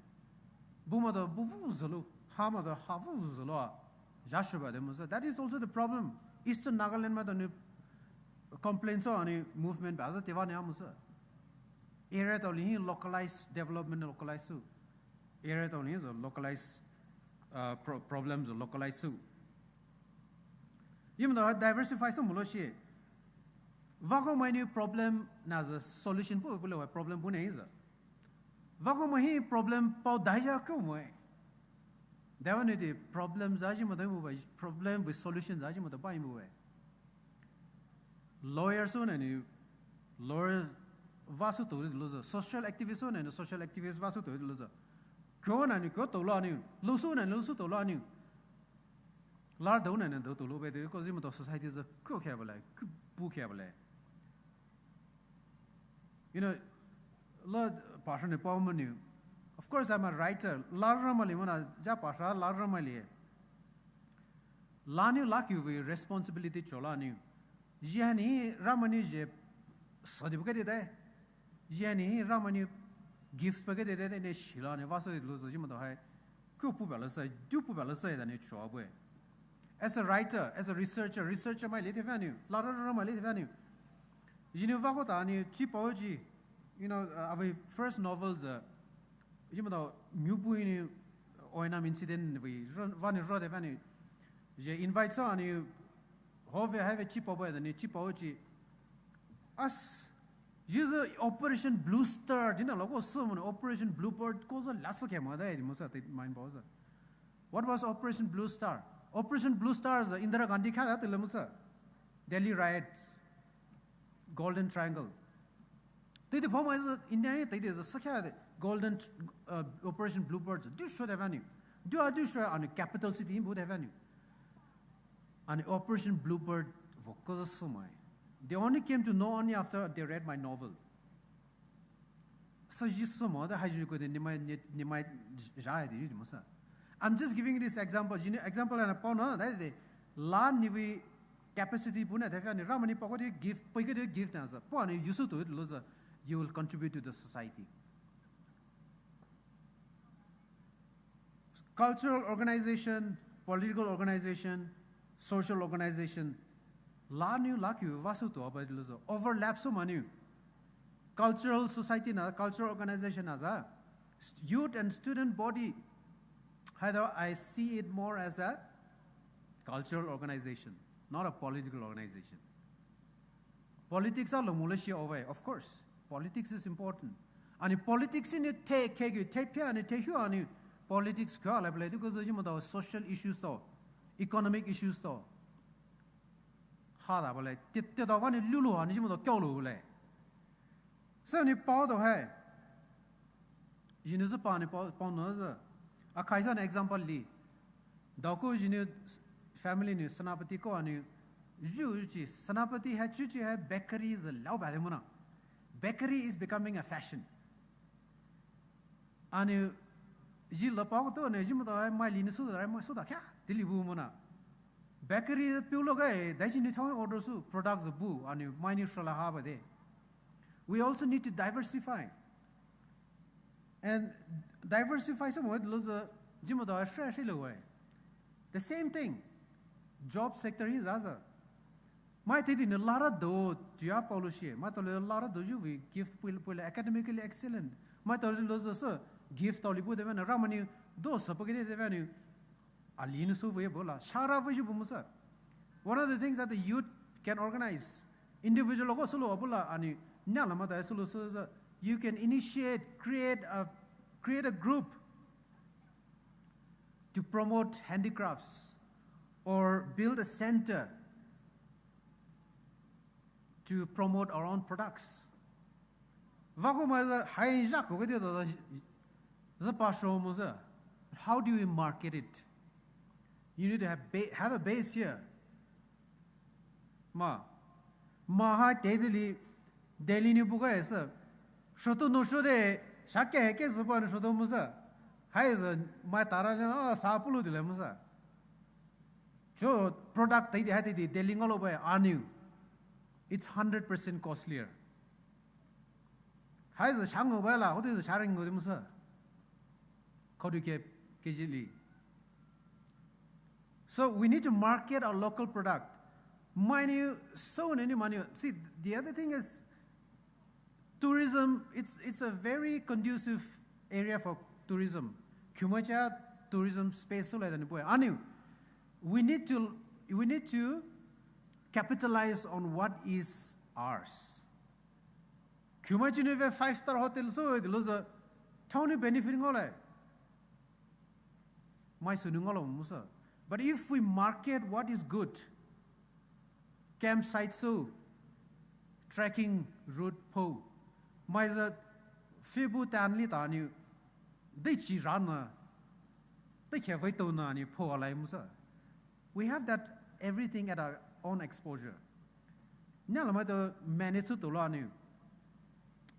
Bu maitao bu vu zalo. Ha maitao ha vu zalo a. Jasho ba de mo sa. That is also the problem. Eastern Nagaland maitao ni complain so ani movement ba sa teva ni amu sa. Area tao li hi localized development localized su. Area tao li hi so localized uh, pro- problems localized su. Imaitao diversify so mulo shi. Vako mai ni problem na sa solution pu pu le problem pu ne sa. Vako mai hi problem pao daya ko mai. Dawa ni di problem za ji maitao mu ba problem with solution za ji maitao ba mu ba. Lawyer so na ni lawyer vasu to lo sa. Social activist so na ni social activist vasu to lo sa. Kyo na ni kyo to lo ni. Lo so na ni lo so to lo ni. Lar dou na ni dou to lo be de ko imaitao society sa kyo kya bale, kyo bu kya bale. You know, lo pastor ni pao mo ni. Of course, I'm a writer. Lar ra ma li mo na ja pastor lar ra ma li. La ni la ki we responsibility chola ni. Ji ni ra ma ni je so di bu ke de de. Ji ni ra ma ni gift pe ke de de ne shi la ni vasu lo so ji maitao hai. Kyo pu ba lo sa, du pu ba lo sa da ni chua bu. As a writer, as a researcher, researcher mai le te fa ni. Lar ra ma le te fa ni. Ji ni vako ta ni chi pao ji. You know, uh, our first novels uh, imaitao nyu bu ni Oinam incident we va ni ro de fa ni. Je invite so ani ho ve ha ve chi pao ba da ni chi pao ji. As ji sa Operation Blue Star di na lo ko so mo Operation Bluebird ko sa la sa ke ma da di mo sa te mind pao sa. What was Operation Blue Star? Operation Blue Star sa Indira Gandhi kha da te le mo sa. Delhi riots, Golden Triangle. Tei de pao mai sa India tei de sa kya de Golden uh, Operation Bluebird. Du sho de fa ni. Du a du sho ani capital city bu de fa ni. Ani Operation Bluebird vo ko sa so mai. They only came to know only after they read my novel. So ji so mo da ha ji ko de ni mai ni mai ja de mo sa. I'm just giving this example. You know, example and a pao na da de la ni we capacity bu na de fa ni ra ma ni pao ko de gift, pao ko de gift na sa. Pao ni use to it lo sa. You will contribute to the society. Cultural organization, political organization, social organization, la ni la ki vasu to ba lo so. Overlap so ma ni. Cultural society na, cultural organization na sa. St- Youth and student body, either I see it more as a cultural organization, not a political organization. Politics a lo mulo shi ove, of course. Politics is important. Ani politics ni te ke gu te pia ni te hu ani politics ka la ble du ko ji maitao social issues to, economic issues to. Ha da bale, te te da wa ni lu lu ani ji maitao kyo lo le. So ni pao to hai. Ji ni sa pa ni pao pao no sa. A kai sa ni example li. Da ko ji ni family ni Senapati ko ani ju ji Senapati ha chu ji ha bakery sa lao ba de mo na. Bakery is becoming a fashion. Ani ji la pao to ne ji maitao mai li ni su da mai su da kya. Di li bu mo na. Bakery piu lo ga e da ji ni thao order su products bu ani mai ni shala ha ba de. We also need to diversify. And diversify sa mo lo sa ji maitao shre shre lo wai. The same thing. Job sector hi za sa. Mai te di ni lara do tu ya pao lo shi. Maitao lo lara do ju we gift pui pui la academically excellent. Maitao lo sa sa gift tao li bu de na ra ma ni do sa pa ke de de ni. Alin so ve bo la shara ve ju bu mo sa. One of the things that the youth can organize, individual ko solo bu la ani nya la maitao solo so sa, you can initiate, create a create a group to promote handicrafts or build a center to promote our own products. Vako ma za hai ja ko ke de da za pa sho mo za. How do we market it? You need to have ba- have a base here. Ma. Maha te dili, Delhi ni buka esa. Shoto no sho de, shake ke se pa no shoto musa. Hai sa, mai tara na, ah, sa pulu dile musa. Jo product te di hai te di, Delhi ngalo ba, anu. It's hundred percent costlier. Hai sa shango ba la, hote sa sharing ngo de musa. Kau du ke, ke jili. So we need to market our local product. Mainiu, so nani mainiu. See, the other thing is, tourism, it's, it's a very conducive area for tourism. Khumacha tourism space so like that. Anu, we need to, we need to capitalize on what is ours. Khumacha ni ve five star hotel so, it loza, thaoni benefit ngole. Mai sunu ngalo musa. But if we market what is good, campsite so, trekking route po, mai za fibu tan li ta ni, dei chi ra na, dei khe vai to na ni po alai musa. We have that everything at our own exposure. Nya la mai to manage to la ni.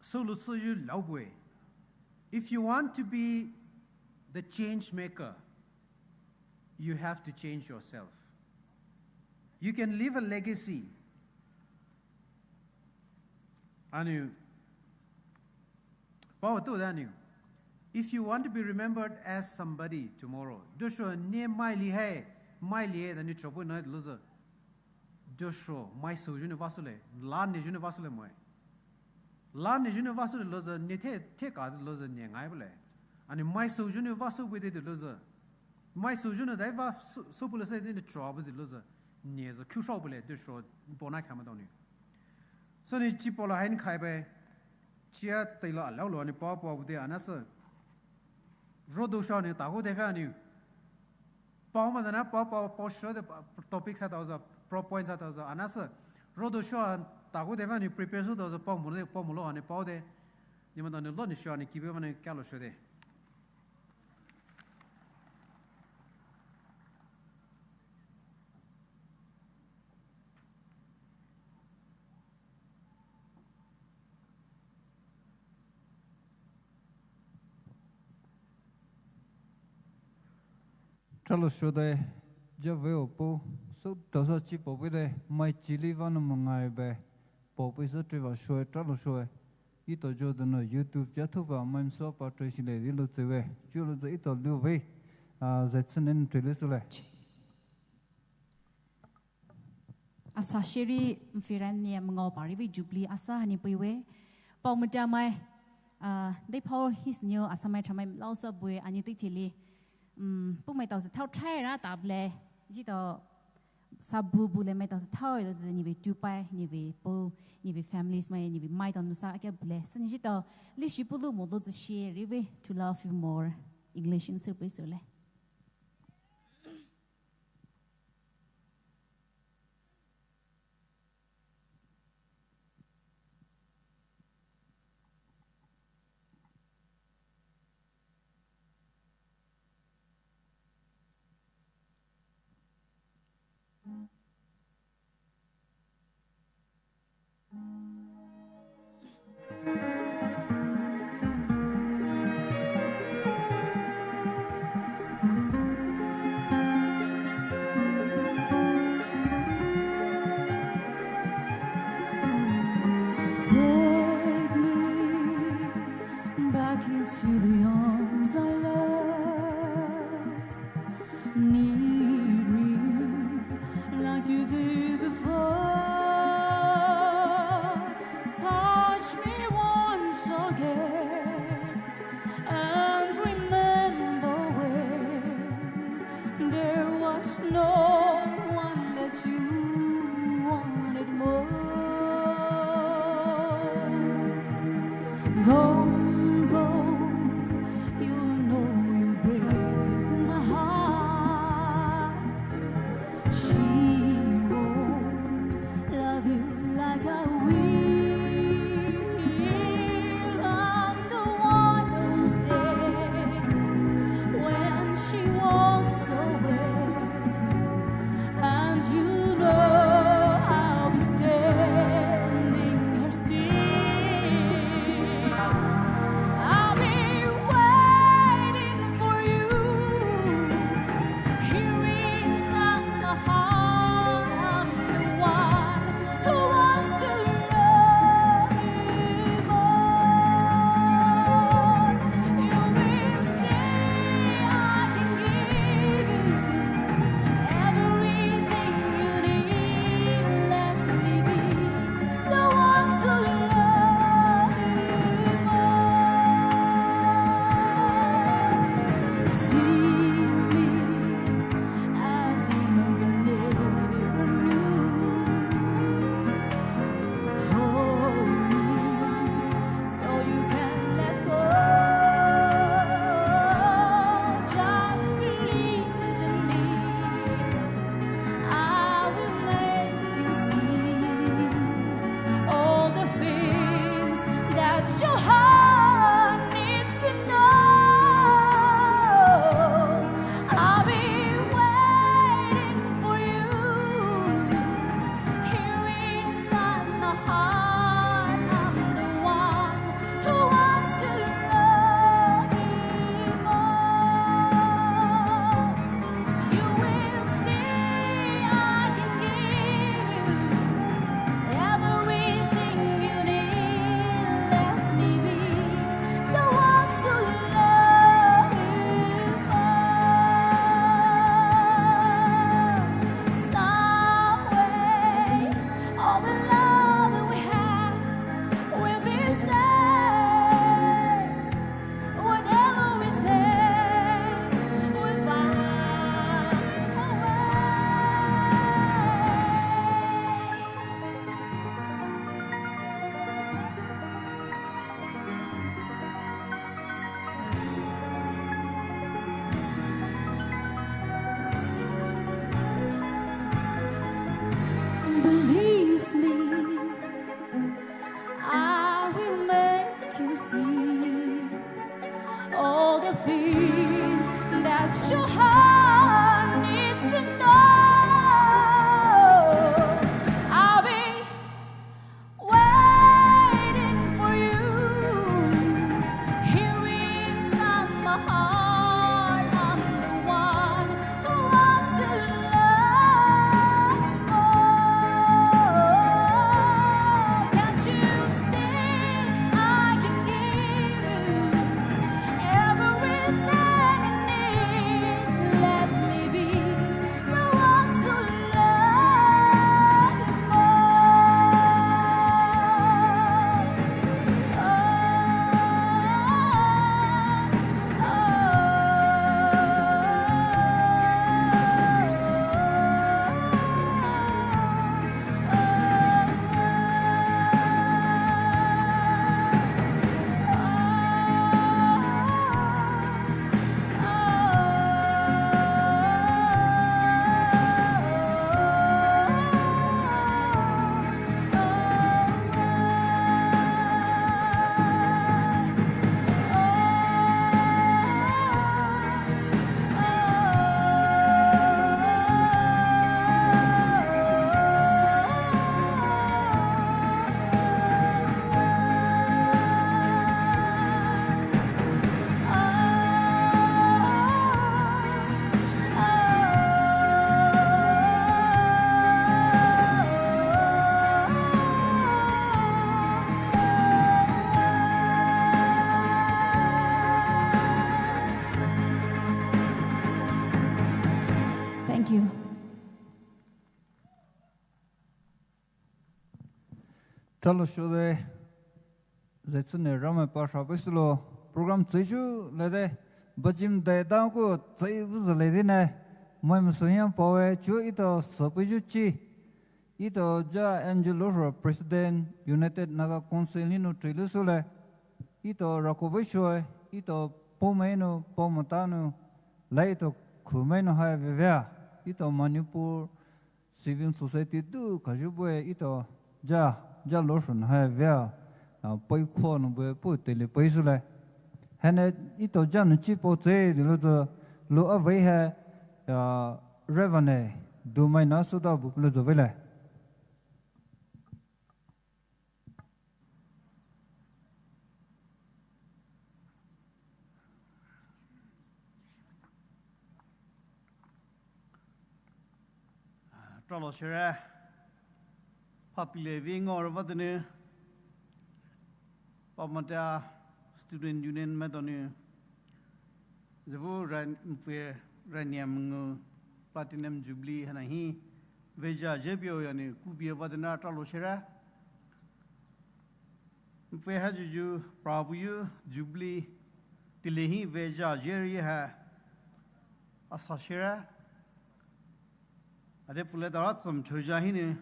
So lu so you lao bue. If you want to be the change maker, you have to change yourself. You can leave a legacy. Anu, Paul told Daniel, if you want to be remembered as somebody tomorrow, dosho ne mai li hai, mai li hai, dani chopo na loza. Dosho, mai so juni vasule, la ne juni vasule moi. La ne juni vasule loza, ne the, the ka loza ne ngai bule. Ani mai so juni vasu bide loza. Mai so juni dai va so, so bule se de chopo de loza. Ne za kyu shao bule, dosho, bona kama doni. So ni chi pola hain khai bai, chia taila lao lo ni pa pa bude anasa. Rodo sha ni tago de fa ni. Pa ma dana pa pa pa sho de topic sa ta za, pro point sa ta za anasa. Rodo sha tago de fa ni prepare so ta za pa mo de pa mo lo ni pa de. Ni ma dani lo ni sha ni kibe ma ni kalo sho de. Chalo sho dai, ja ve o po, so da sa chi po pe dai, mai chi li va no mo ngai bai, po pe so tri va sho, chalo sho. Ito jo da no YouTube ja thu ba mai so pa tri si le ri lo tse ve, ju lo tse ito lu ve, a, zai tsen nen tri le su le. Asa shiri mfiran ni mngau pari ve Jubilee asa hani pui we. Pau muda mai, ah, dei pau his new asa mai tramai lau sa bue ani tei thili. Um, pu mai tau sa thau trai ra ta ble. Ji tau sa bu bu le mai tau sa thau lo zi ni ve tu pai, ni ve pu, ni ve families mai, ni ve mai tau nusa akia ble. Sa ni ji tau li shi pu lu mo lo zi shiri ve to love you more. English in sir please le. Take me back into the arms I love. Need me like you did before. Touch me once again and remember when there was no one that you wanted more. Don't go, you know you break my heart. She won't love you like I will. I'm Things that your heart needs to know. I'll be waiting for you. Here inside my heart, I'm the one who wants to love more. Can't you see I can give you everything you need? Let me be the one who loves you more. Oh, oh, oh. Thank you. Tralo shode, zetsune Ramai pa shabe sulo, program tsüsü lede, bajim de dangko tsüi vuzale dine, mai musuyan pawe chu ito sapuju chi, ito ja Angelo Ro President United Naga Council ninu trilu sule, ito rakobe shue, ito pomenu, pomatanu, lai ito khumenu hai vevea, ito Manipur, civil society du kaju bue ito ja, ja lo shun hai vea, ah, poi kho nu bue pu tele poi sule. Hene ito ja nu chi po tse di lo zo lo a vei he, ah, revane du mai na su da bu lo zo vele. Tralo shere, phatile vi ngor vadene, Pamata Student Union maitao nou, zevu ran, mpue raniam ngu Platinum Jubilee hana hi, veja jebio yani kupie vadena tralo shere. Mpue ha juju Prabhu yu Jubilee tile hi veja jeri ha asa shere. Ade pule dara tsam thoja hini,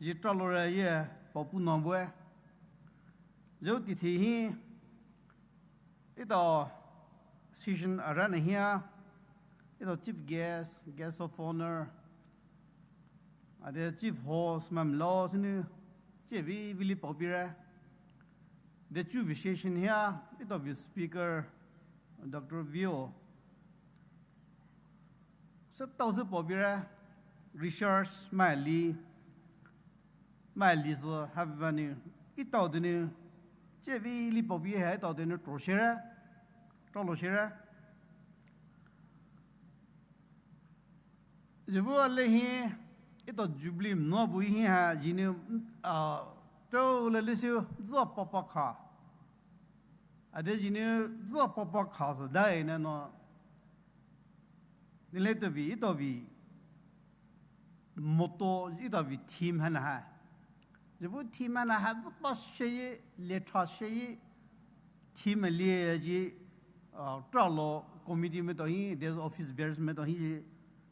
ji tralo re ye papu nambue. Zeu tithi hi, ito session arana hia, ito chief guest, guest of honor, ade chief host, mam lo sinu, che vi vili paupire. De chu vi session hia, ito vi speaker, Doctor Vio. Setao se paupire, research, mai li, mai li se, ha vani, itao dene, che vi li paupire ha itao dene tro shere, tro lo shere. Jevu ale hi, ito Jubilee no bu hi ha, jini, ah, tro le lisiu, za papa kha. Ade jini za papa kha so dai na no. Nile to vi, ito vi. Motto, ito vi theme hana ha. Jevu theme hana ha, za pa sheye, le tra sheye. Theme le ji, ah, tralo committee maitao hi, there's office bearers maitao hi,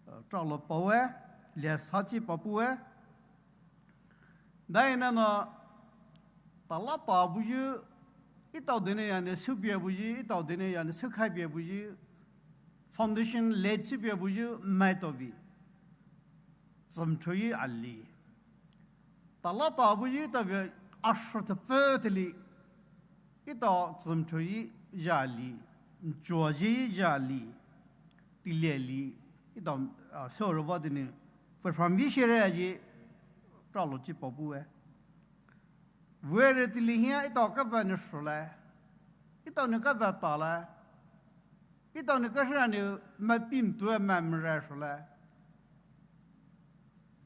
ah, tralo pawe, le sa chi papue. Dai na no, talapa buyu, itao dene yani supie buyu, itao dene yani sukhai pie buyu, foundation le supie buyu, maitao bi. Tsumthuyi ali. Talapa buyu itao bi, asho te pe te li. Itao tsumthuyi ya li. Nchuo ji ya li, tile li, etao, ah, sou ro ba de nou, for from vi share ji, pralo chi pao bue. Vere tile hia etao kaba nou shule, etao nou kaba tale, etao nou kashira nou mai pim tue mai mre shule.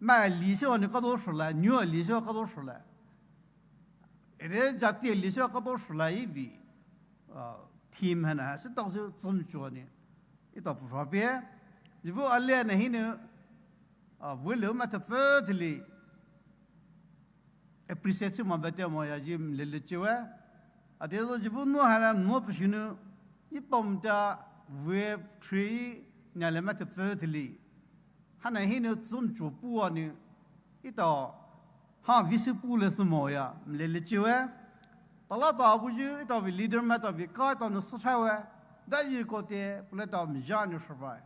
Mai li sou nou kado shule, nyu li sou kado shule. Ere jati li sou kado shule ibi, ah, theme hana, se tao se tsum chuo ni. Etao pu fa pie. Jibu ale na hinou, ah, vele ma te fe tile. Appreciate chi ma bete mo ya ji lele chiwe. Ade zo jibu no hala no pu shinu. Ipom ta vue tree nyale ma te fe tile. Hana hinou tsum chuo pua ni. Etao ha visi pu le se mo ya lele chiwe. Tala ta buyu etao vi leader ma ta vi ka etao nou suthawe. Da ji kote pule tao mja nou shaba.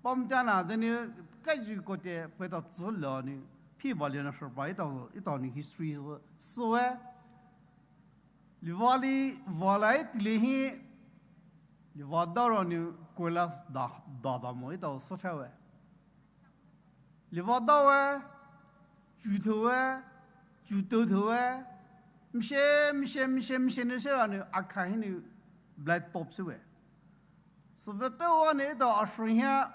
Pom ta na de nou ka ji kote pule tao tsilo nou phi ba le nou shaba etao, etao nou history sue. Liva li, va lai tile hi, liva daro nou koila da, da da mo etao suthawe. Liva dawe, chu thowe, chu to thowe, mshe, mshe, mshe, mshe nou se ra nou, akha hinou, black top sewe. Sou ve te wa nou etao ashou hia,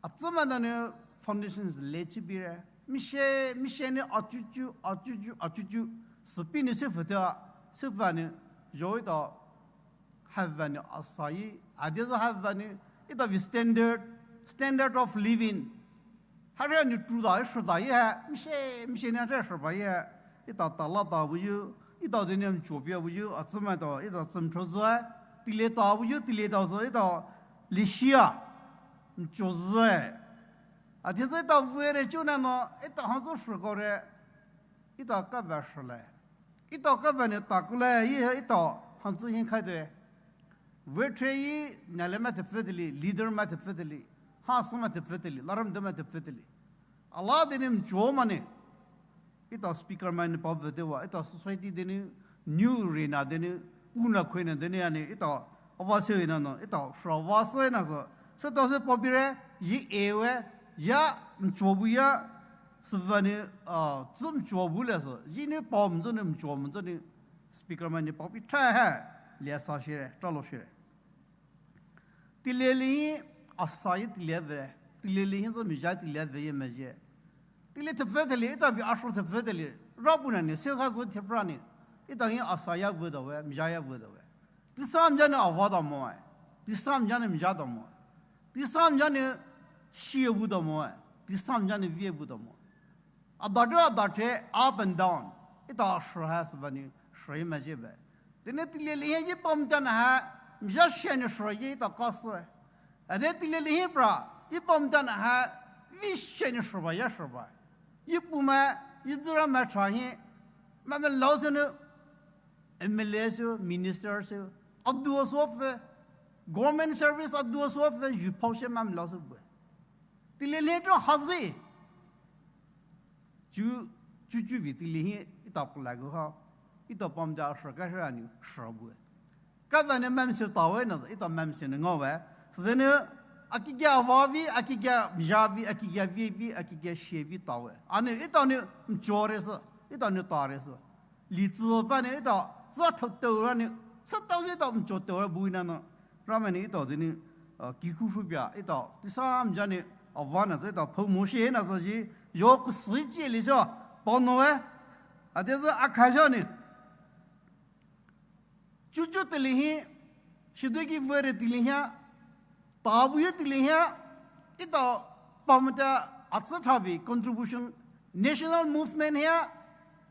atsuma da nou foundations le chi bire. Mshe, mshe nou achuchu, achuchu, achuchu. Sou pi nou se fe te, se fe nou, jo etao, Havani asai, ade za havani, etao vi standard, standard of living. Hare ni tu da, shu da ye, mshe, mshe ni hare shu ba ye. Etao tala ta buyu, etao de ni mchuo pia buyu, atsuma tao, etao tsum cho zai. Tile ta buyu, tile ta zai, etao lishia, mchuo zai. Ade za etao vere chu na no, etao hanzo shu kore, etao kaba shu le. Etao kaba ni ta kule, ye etao hanzu hin khai de. Vetre yi, nyale ma te feteli, leader ma te feteli, ha sou ma te feteli, laram de ma te feteli. Ala de ni mchuo ma ni. Etao speaker ma ni pa vete wa, etao society de ni, new rina de ni, una khwena de ni ani, etao ava se na no, etao shra va se na so. So tao se pa bire, yi ewe, ya mchuo bu ya, Sivani, ah, tsum chuo bu le so, yi ni pom zo ni mchuo mo zo ni speaker ma ni pom pi tha ha, lia sa shire, talo shire. Tileli hi, asai tileli ve, tileli hi zo mija tileli ve ye meje. Tile te feteli, etao bi asho te feteli, rabu na ni, se ha zo te pra ni, etao hi asai ya ve da we, mija ya ve da we. Tisam jane ava da mo ai. Tisam jane mija da mo ai. Tisam jane shie bu da mo ai. Tisam jane vie bu da mo ai. Adatre, adatre, up and down. Etao shra ha sibani shra ma je ba. Tene tileli hi yi pom jane ha, mija shane shra ye etao kasu ai. Ade tileli hi pra, yi pom jane ha, vi shane shra ba ya shra ba. Yi pu ma, yi zira ma cha hi, ma ma lao se ne, M L A sü, minister sü, aduo sofe, government service aduo sofe, ju pao she mam lao sü bue. Tile le to hazi. Ju, ju ju vi tile hi, etao pula go ha. Etao pom ja shra ka shra ni, shra bue. Ka va ne mam se ta we na, etao mam se ne ngo we. Se ne, aki ga va vi, aki ga ja vi, aki ga vi vi, aki ga she vi ta we. Ane, etao ne, mchore se, etao ne tare se. Li zi ba ne etao, zi tao tao ra ne, sa tao se tao mchuo tao ra bu na no. Ra ma ne etao de ne, ah, ki ku fu bia etao, ti sa mja ne, ah, va na se etao, pao mo she na se ji, yo ku si ji li so, pao no e. A de se a ka so ne. Chuchu tili hi, shidui ki vere tili hia, Tabu ye tile hia, etao pamata atsa thabi contribution, national movement hia,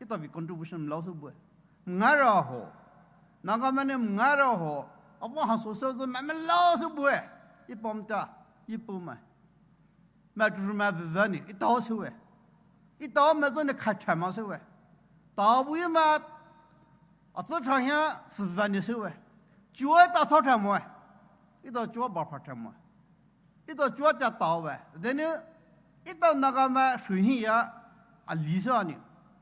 etao bi contribution mlao se bue. Ngara ho, Naga mane ngara ho, apa ha so so so ma mlao se bue. I pamata, i puma. Ma tu ma vani, etao se we. Etao ma zone khacha ma se we. Tabu ye ma, atsa tha hia, se vani se we. Chua ta tho tha mo. Etao chua ba pha tha mo. Etao chua ta tao we. Then etao Naga ma shui hi ya, a li sa ni.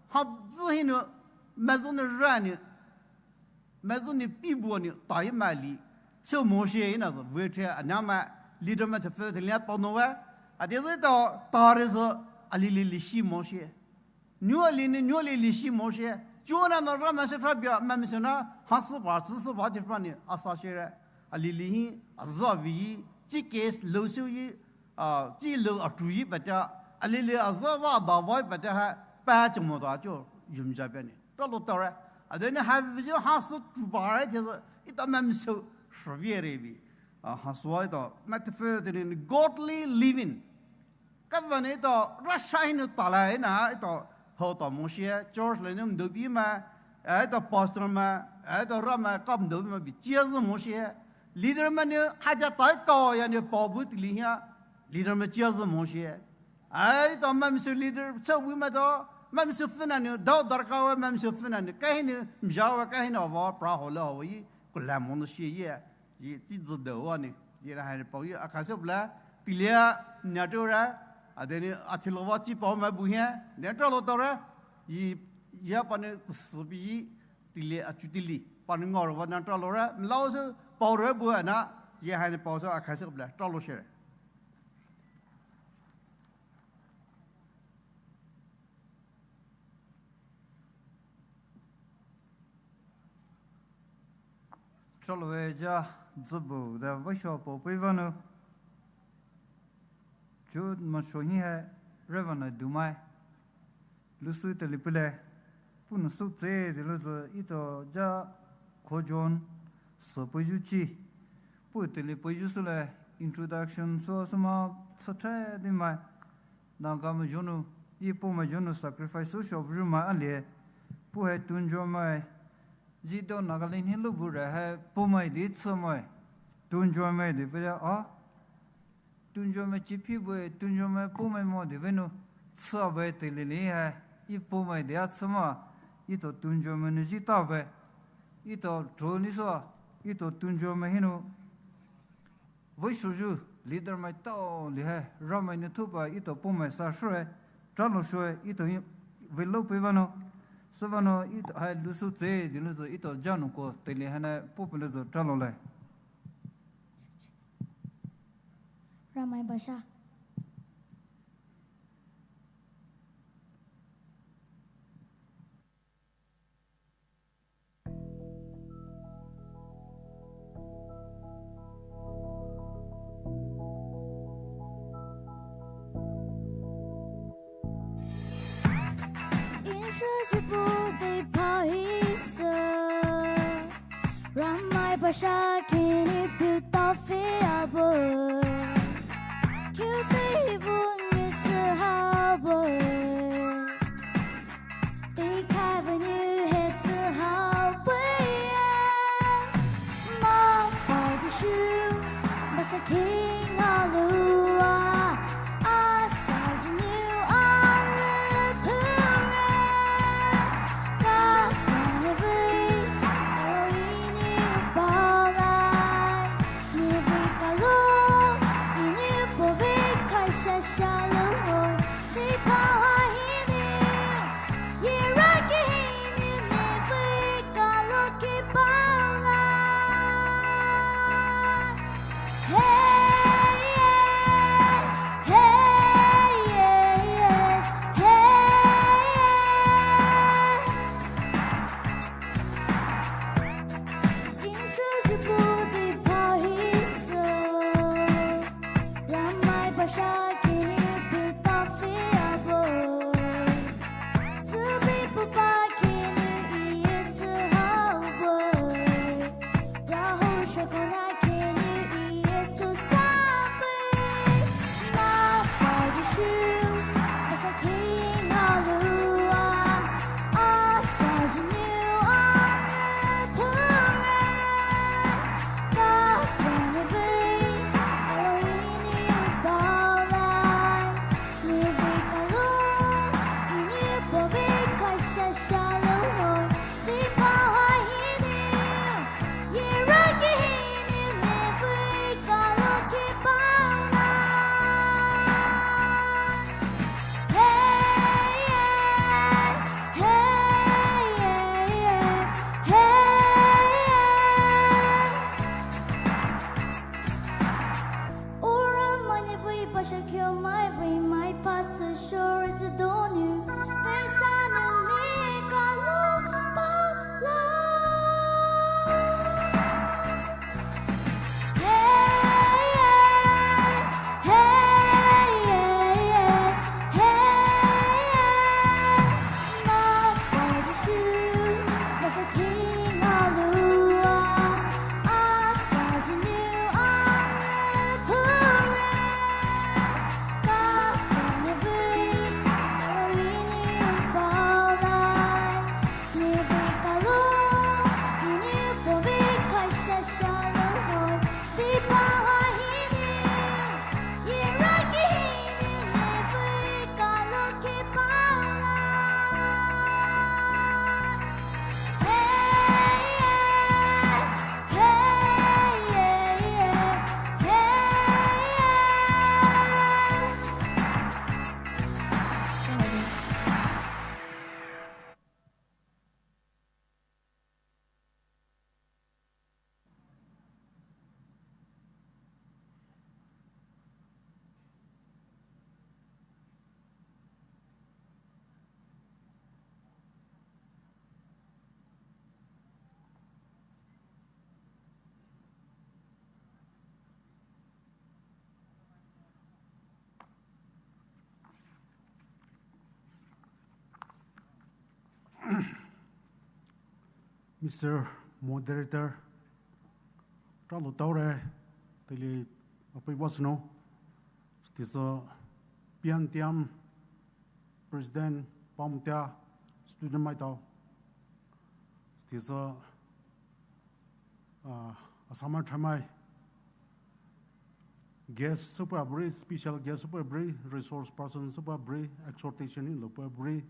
Ha zi hi no, ma zone ra ni. Ma zone pi bu ni, ta ye ma li. Sü moshi ina sü vei thre anamai leader mai thepfü theliya panou we. Ade sü to tare sü alili lishi moshi. Niu ali ni niu ali lishi moshi. Chuna no Ramai sü thrabia maimai sü na hasü ba tsüsü ba thepfü ni asa shere. Alili hi azavi yi chi case lou sü yi a chi lou atru yi bata alili azava dava bata ha pa chimo da cho yumja bani. Talo tare. Adeni ha vision hasü tu ba re thesü ita maimai sü shvie re bi. A hasü wa ita mai thepfü theni godly living. Kavani ita rasha hinu tala ina ita pho ta moshi church le ni mdo bi ma ita pastor ma ita Ramai kam mdo bi ma bi chia sü moshi. Leader mai ni haja tai ka ya ni pabu tili hia leader mai chia sü moshi. Ai to maimai sü leader sü wi ma to maimai sü fina ni dau darka we maimai sü fina ni kahi ni mja we kahi ni ava pra ho le ho yi kula mo no shi ye. Yi ti zu de wa ni yi ra ha ni pau yi akha sü bla tilia nya to ra. Adeni athilo wa chi pau ma bu hia ne talo tare. Yi ya pa ni kusu bi yi tili achu tili pa ni ngor wa na talo ra mlao sü pau re bu ana. Yi ha ni pau sü akha sü bla talo shere. Talo we ja zubu da vasho po pui vanu. Ju masho hi he revana dumai. Lusu tali pule. Punu sü tse de lu zü ito ja kojon sü puju chi. Pu tali puju sü le introduction sü sü ma sü tre de mai. Naga mai jonu, yi po mai jonu sacrifice sü shop ju mai alie. Pu he tunjo mai. Ji do Nagaland hi lu bu re he po mai de tsü mai. Tunjo mai de pe ya a. Tunjo mai chi phi bu tunjo mai po mai mo de venu. Tsü a bu te lili he. Yi po mai de a tsü ma. Ito tunjo mai nu ji ta bu. Ito tro ni so. Ito tunjo mai hinu. Vei shuju leader mai tao li he Ramai ni thupa ito po mai sa shue, talo shue ito vei lo pe vano, sü vano ito hai lusu tse di lusu ito janu ko te li hana po pe lusu talo le. Ramai basha. Ramai basha kini piu tafi abo. Kiu te hivu ni se habo. Mister Moderator, tralo taore, teile apai wasno, stisa P N T M President, Paomata student maitao, stisa, ah, Assam Tramai, guest süpei bri, special guest süpei bri, resource person süpei bri, exhortation hi loupei bri,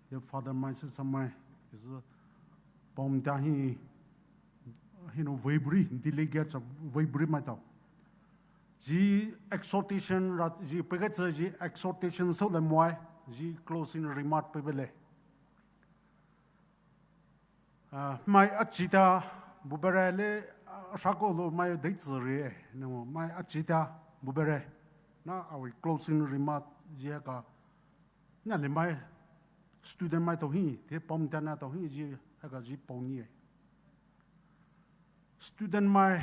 the Father mai, sister mai, this is Paomata hi, you know, vei bri, delegates of vei bri maitao. Ji exhortation, rat, ji peketse ji exhortation sou le moai, ji closing remark pebele. Ah, mai achita bubere le, ah, shako lo mai deitsü re, no, mai achita bubere. Na awi closing remark ji haka, na le mai student maitao hi, the Paomata nahtao hi ji haka ji paoni e. Student mai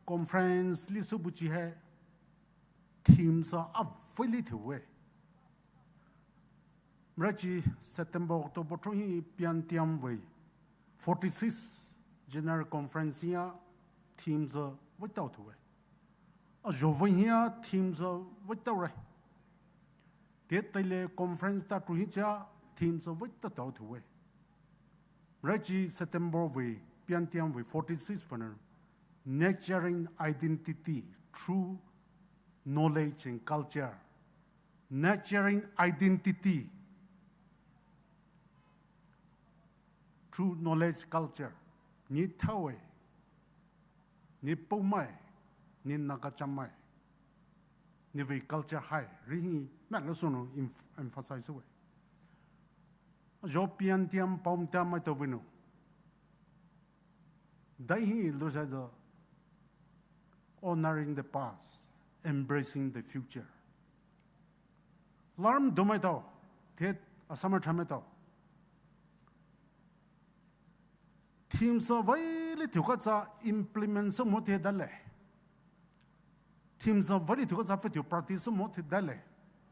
conference li sübuchi he, themes a avei li thewe. Mrachi September, October through hi P N T M vei forty-six General Conference hi a themes a veitao thewe. A zhovei hi a themes a veitao re. Te teile conference ta through hi cha themes a veitao tao thewe. Mrachi September vei, P N T M vei forty-six fana, nurturing identity through knowledge and culture. Nurturing identity through knowledge culture. Ni thawe, ni Poumai, ni Naga Chamai, ni vei culture hai, ri hi, ma lo sono em-, emphasize we. Zho P N T M Paomata maitao vei no. Dai hi lo sa zo, honoring the past, embracing the future. Larm do maitao, the Assam Tramai maitao. Themes a vei li thiu katsa implement sou mo the dale. Themes a vei li thiu katsa fe thiu practice sou mo the dale.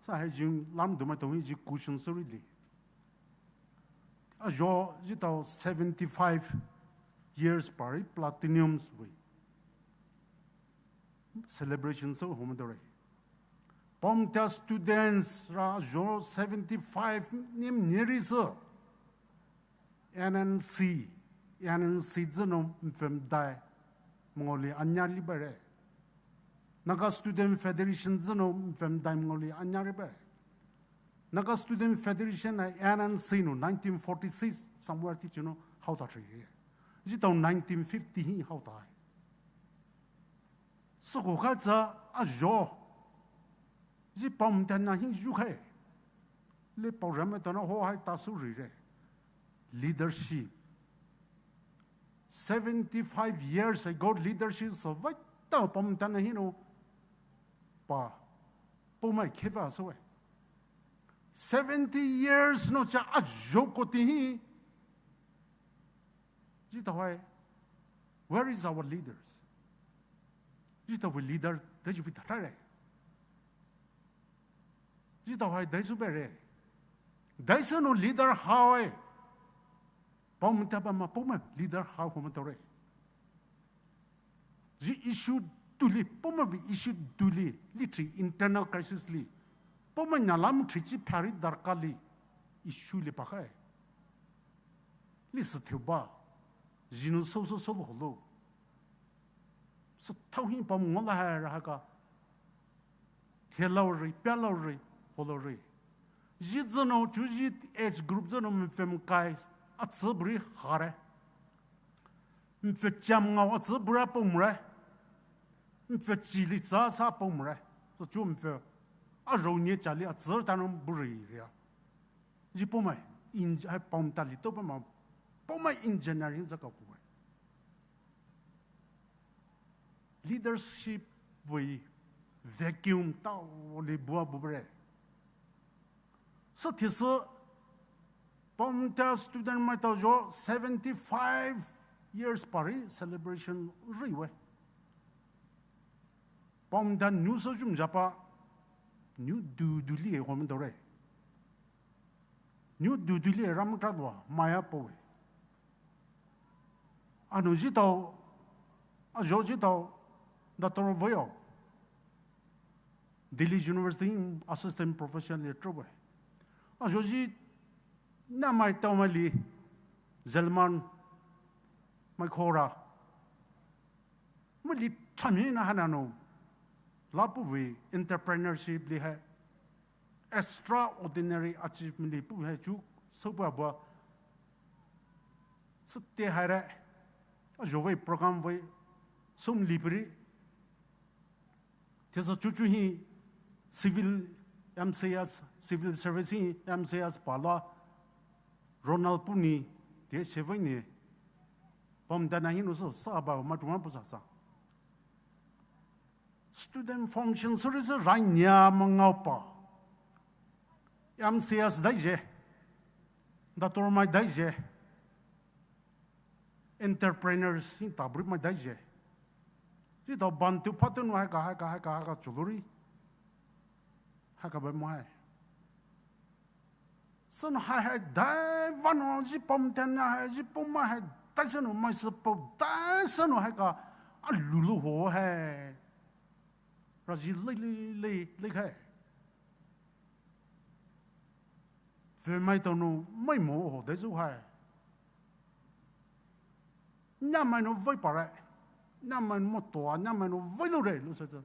Sa he jing larm do maitao hi ji cushion sou ri li. A zho ji tao seventy-five years pari platinum vei celebration sou ho maitao re. Paomata students ra zho seventy-five nim niri sü. N N C, N N C zünou mfem dai mangoli anya li bare. Naga Student Federation zünou mfem dai mangoli anya li bare. Naga Student Federation na N N C nou nineteen forty-six somewhere ti chunou hao ta thri. Ji tao nineteen fifty hi hao ta. Süko katsa a zho. Ji Paomata na hi zhu khai. Le Paomata na ho hai ta sou ri re. Leadership. Seventy-five years ago, leadership sou veitao Paomata na hi nou. Pa. Poumai keva sou e. Seventy years nou cha a zho ko ti hi. Ji tao hai, where is our leaders? Ji tao vei leader, dai ji vei ta thare. Ji tao hai, dai sou bare. Dai sou nou leader hao e. Paomata pa ma, Poumai leader hao ho maitao re. Ji issue tuli, Poumai vei issue tuli, li thri internal crisis li. Poumai na lam thri chi phari darkar li. Issue li pa khai. Li sü thiu ba. Ji nou sou sou sou lo ho lo. Sü thao hi pa mo la hai ra ha ka. Thie lao ri, pia lao ri, ho lao ri. Ji zünou, chu ji age group zünou mfem kai, a tsü bri hare. Mfem cham ngao a tsü bri a Poumai re. Mfem chi li tsü sa Poumai re. So chu mfem a rou nie cha li a tsü ta nou bri ri a. Ji Poumai, in, hai Paomata li to pa ma. Poumai engineering sa ka ku e. Leadership vei vacuum tao li bua bu bre. Sü thi sü Paomata student maitao zho seventy-five years pari celebration ri we. Paomata nou sü jum japa nou du du li e ho maitao re. Nou du du li e ram tra lua maya po we. Ana zhitao, a zho zhitao, doctor vei-o. Delhi University assistant professor le trouwe. A zho zhi, namai taomai li, Zelman, mai khora. Mai li thamina hanano. Lapu vei entrepreneurship li hai. Extraordinary achievement li pu hai chu, sopa bua. Sete hai re. A zho vei program vei. Sum li piri. Tesa chuchu hi civil M C S, civil service hi M C S pala Ronald puni, te sevei ni. Pom dana hi no so, sa ba ma tuma pusa sa. Student formation service rainya mangau pa. M C S dai je. Doctor mai dai je. Entrepreneurs hi tabri mai dai je. Zhitao bantu phatun hai ka, hai ka, hai ka, hai ka chuluri. Hai ka bai mai. Sano hai hai dai vano zhi pom tena hai, zhi pom mai hai dai sano mai se pom dai sano hai ka a lulu ho hai. Ra zhi lei lei lei lei hai. Ve mai tao no mai mo ho dai zu hai. Namai no vei pare. Namai no mo toa, namai no vei lu re, lu se se.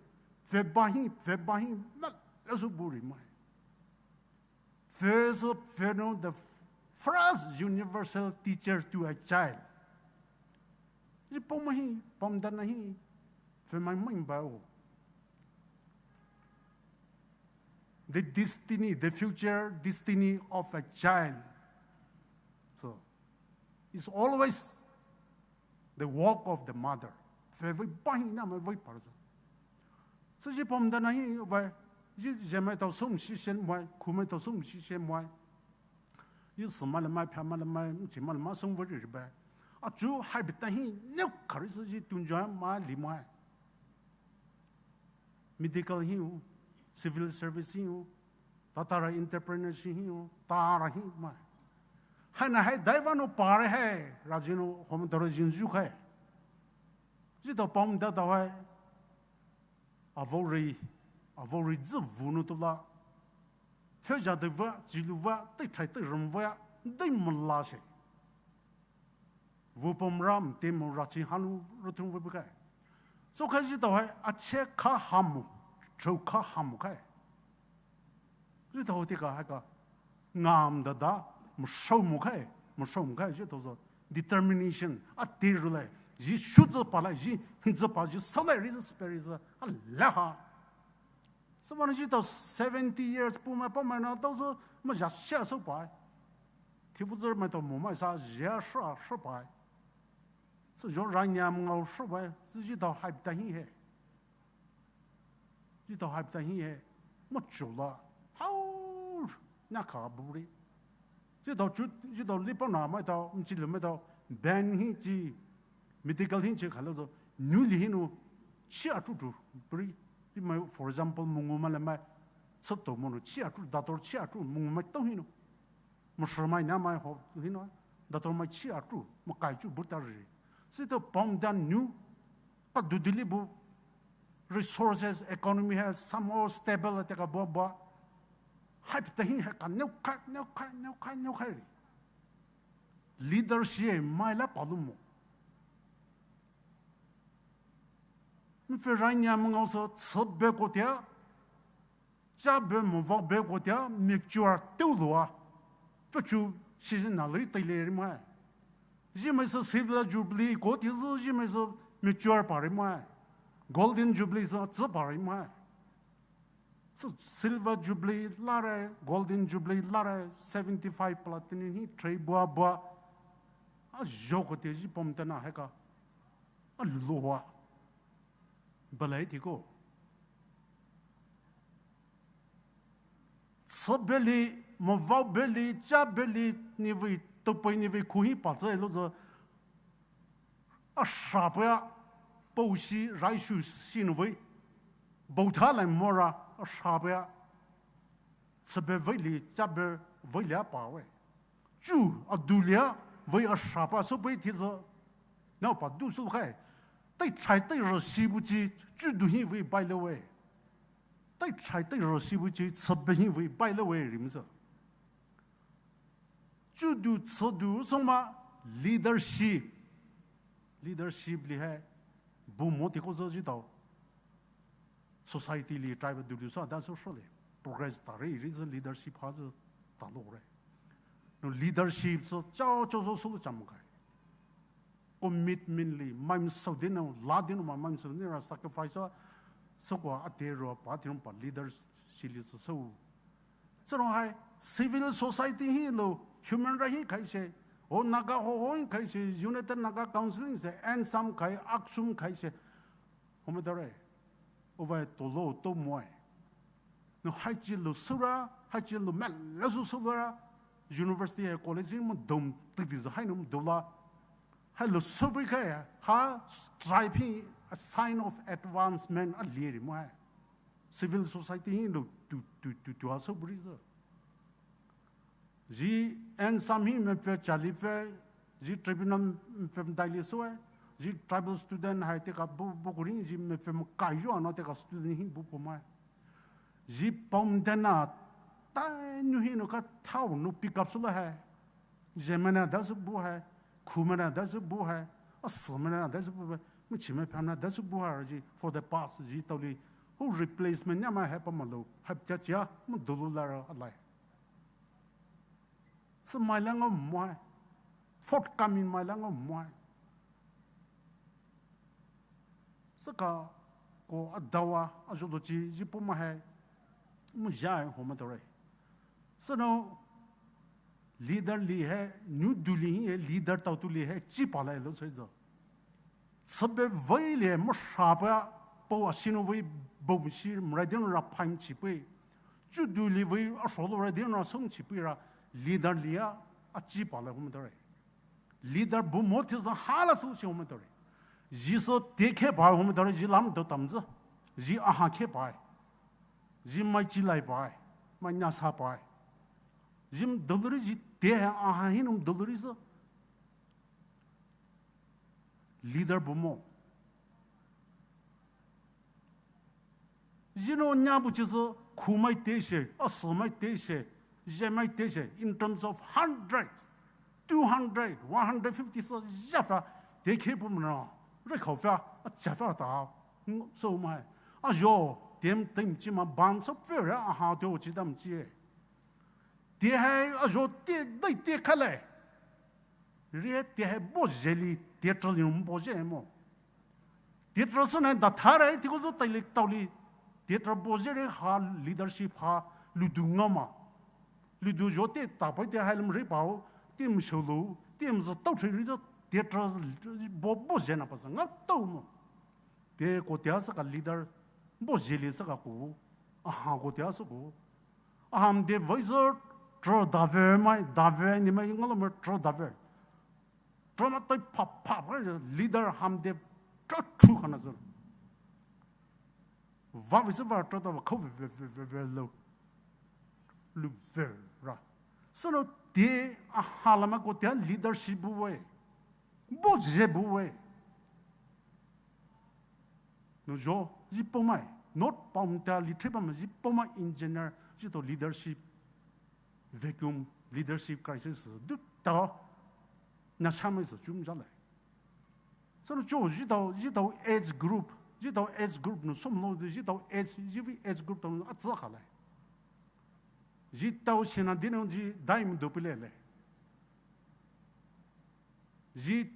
Ve ba hi, ve ba hi, ma, lu su buri mai. First, first, the first universal teacher to a child. Zhi pom mai hi, pom dana hi, ve mai mai ba o. The destiny, the future destiny of a child. So, it's always the work of the mother. Ve vei ba hi namai vei pare se. So zhi pom dana hi vei, zhi zhe mai tao sum shi shen mai, ku mai tao sum shi shen mai. Zhi sum mai le mai, pha mai le mai, mchi mai le mai, sum vei ri bai. A chu hai bi ta hi, neu kari se zhi tun jua mai li mai. Medical hi o, civil service hi o, tatara entrepreneurship hi o, tara hi mai. Hai na hai dai vano pare hai, ra zhi no home taro zin zu khai. Zhitao pom da tao hai. A vori, a vori zi vu no to la. Fe ja de va, ji lu va, te chai te rum va, de mo la she. Vu pom ram, te mo ra chi hanu, ru thung vu bu kai. So khai zhitao hai, a che kha hamu, chou kha hamu khai. Zhitao te ka hai ka, ngam da da, mo shou mo khai, mo shou mo khai, zhitao zo, determination, a te ru lai, zhi shu zi pa lai, zhi hin zi pa, zhi sa lai, ri zi spe ri zi, a la ha. So vano zhitao seventy years, pu mai, pa mai na, tao zo, mo zha shia so pai. Ti fu zi mai tao mo mai sa, zhia sha, sha pai. So zho ra nya mo ngao sha pai, so zhitao hai ta hi he. Zhitao hai ta hi he. Mo chu la. Hao, na ka bu ri. Zhitao chu, zhitao li pa na mai tao, mchi le mai tao, ban hi chi, medical hi chi kha lo zo, nu li hi no, chi a chu chu, bu ri. Li mai, for example, mo ngu mai le mai, sa to mo no, chi a chu, doctor chi a chu, mo ngu mai tao hi no. Mo shi mai na mai ho hi no, doctor mai chi a chu, mo kai chu bu ta ri. Zhitao pom dan nu, ka du du li bu, resources, economy hai somehow stable te ka bua bua. Hai pi ta hi hai ka neu khai, neu khai, neu khai, neu khai ri. Leadership mai la pa lu mo. Mi fe ra nya mo ngao so, tsi be ko tia, cha be mo vao be ko tia, mature teu lua. Pe chu, shi na li te le ri mai. Zhi mai so silver jubilee ko ti zo, zhi mai so mature pa ri mai. Golden jubilee so tsi pa ri mai. So silver jubilee la re, golden jubilee la re, seventy five platinum hi trei bua bua. A zho ko te zhi pom te na hai ka. A lu lo wa. Ba lai ti ko. Tsi be li, mo vao be li, cha be li, ni vei, to pe ni vei ku hi pa tsi lo zo. A sha pe a, po shi, rai shu shi no vei. Bo tha lai mo ra, a sha pe a. Tsi be vei li, cha be vei li a pa we. Chu, a du li a, vei a sha pa, so pe ti zo. Naopa du sülou khai. Tei chai tei rü shi buchi, chudu hi vei bai le we. Tei chai tei rü shi buchi, chübe hi vei bai le we rimsü. Chudu chüdu songma leadership. Leadership li hai. Bumo tiko zü jitao. Society li tribe du lu sa da so shole. Progress ta re, ri zü leadership ha zü ta lo re. No leadership so chao chao so so lo cham kai. Commitment li, mai so de no, la de no ma, mai so de no, sacrifice so, so kwa a de ro, pa de no pa leadership li so so. So no hai, civil society hi lo, human right hi kai se, o Naga ho ho hi kai se, United Naga Council hi se, ANSAM kai, ACSUM kai se, ho me da re, o vai to lo, to mo ai. No hai chi lo sura, hai chi lo mal lo su sura, university hai college mo dom, tiki za hai no dom la, hai lo sura kai, ha, tribe hi, a sign of advancement, a leri mo ai. Civil society hi lo tu, tu, tu, tu, ha so bri za. Ji ANSAM hi me phe chali phe, ji tribunal me phe daily so, ji tribal student hai te ka bu, bu kuri, ji me phe kai jo ano te ka student hi bu po mai. Ji pom dena, tai nu hi no ka thao no pick up so la hai. Jemana da so bu hai, khumana da so bu hai, asumana da so bu hai, mu chime phamna da so bu hai, ji for the past, ji tao li, who replacement nya ma hai pa ma lo, hai cha cha, mu dulu la ra alai. Sü mai la ngau mai. Forthcoming mai la ngau mai. Sü ka ko a dawa, a jolo chi, ji po ma hai. Mu ja hai ho ma to re. Sü no leader li hai, nu du li hi hai, leader tao tu li hai, chi pa la lo sai zo. Sebe vei le mo shapa po a sino vei bo shi mra din ra phaim chi pui. Chudu li vei a sholo ra din ra song chi pui ra leader li a a chi pa la ho me da re. Leader bu mo thi za ha la su shi ho me da re. Ji so te khe pa ho me da re, ji lam do tam za. Ji a ha khe pa. Ji mai chi lai pa. Mai nya sa pa. Ji m do lu ri ji te a ha hin um do lu ri za. Leader bu mo. Jino nya bu chi sü, khu mai te she, a sü mai te she, je mai te she, in terms of hundred, two hundred, one hundred fifty sü, ja fa, te khe bu mo na, re khao fa, a cha fa ta, so mai. A jo, tem tem chi ma ban so fe ra, a ha do chi dam chi. Te hai a jo te dai te kha le. Ri te hai bo je li te tra li bo je mo. Te tra sü na da tha rai ti ko zo tai li tao li. Te tra bo je ri ha leadership ha lu du nga ma. Lu du jo te ta pai te hai lum ri pao. Te mu sho lu. Te mu zo tao tre ri zo te tra bo bo je na pa sa nga tao mo. Te ko tia sü ka leader, bo je li sü ka ko, a ha ko tia sü ko. A ham de vei sü, tro da ve mai, da ve ni mai, ngalo mai tro da ve. Tro ma tai pa pa pa, leader ham de, tro tru kana sü. Va ve sü va tro da va, ko ve ve ve ve ve lo. Lu ve ra. Sü no te, a ha la ma ko tia leadership bu we. Bo je bu we. No jo, ji po mai, not pom ta li trip ma ji po mai engineer, ji to leadership, vacuum leadership crisis, du ta, na sa mai so chum ja lai. So no jo, ji to, ji to age group, ji to age group no som no, ji to age, ji vi age group to a za ka lai. Ji to sina dino ji daim do pile le. Ji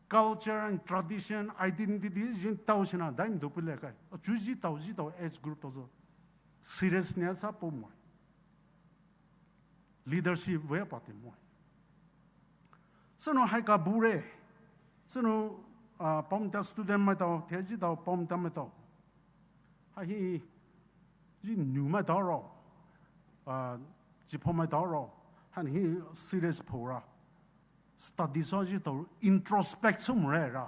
culture and tradition, identity, ji tao sina daim do pile kai. A chu ji tao, ji tao age group to so. Seriousness a po mo. Leadership ve pa te mo. Sü no hai ka bu re. Sü no, ah, pom ta student mai tao, te ji tao pom ta mai tao. Hai hi, ji nu mai tao ro. Ah, ji po mai tao ro. Han hi serious po ra. Study so ji to introspect sum re ra.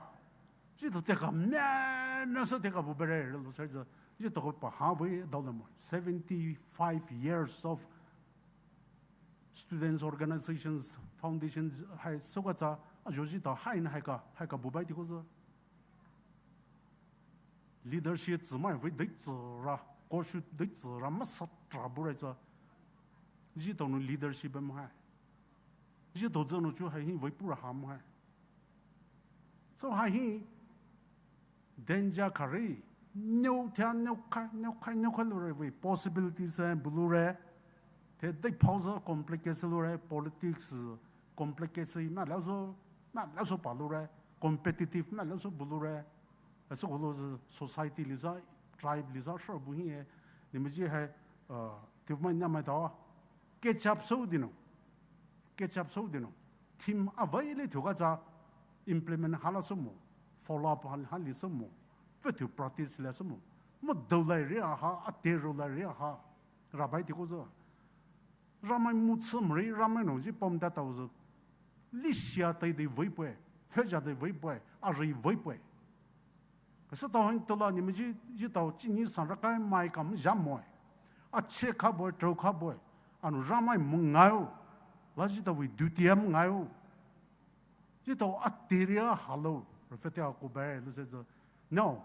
Ji to te ka mya, mya so te ka bu bere re lo sa ji. Ji to pa ha ve dao le mo. Seventy-five years of students organizations, foundations, hai so ka za Ajo zhi tao hai na hai ka, hai ka bu bai ti ko zü. Leadership tsü mai vei dei tsü ra, ko shu dei tsü ra, masa tra bu rai tsü. Zhi tao nu leadership mo hai. Zhi tao zü nu chu hai hi vei pu ra ha mo hai. So hai hi danger kari, neu tia, neu kai, neu kai, neu kai lu re vei possibilities eh, bu lu re. Te dei pause complicated lu re, politics complicated, ma lao so, ma lao so pa lu re, competitive, ma lao so bu lu re. Aso ko lu society li za, tribe li za, sure bu hi eh, ni mi ji hai, uh, tiu mai nya mai tao, catch up so di no. Catch up so di no. Team avei le tiu ka za implement ha la so mo, follow up ha, ha li so mo, fe tiu practice le so mo. Mo dou lai ri a ha, a te ro lai ri a ha. Ra bai ti ko zo. Ramai mu tsü mri, ramai no ji pom da tao zo. Li shia tai dei vei pue, fe ja dei vei pue, a ri vei pue. Sü tao hin tola ni mi ji, ji tao chi ni san ra kai mai kam ja mo. A che kha bo, tro kha bo. Anu ramai mu ngai o. La ji tao vei duty am ngai o. Ji tao a te ri a ha lo. Ra fe te a ko bai lu se zo. No.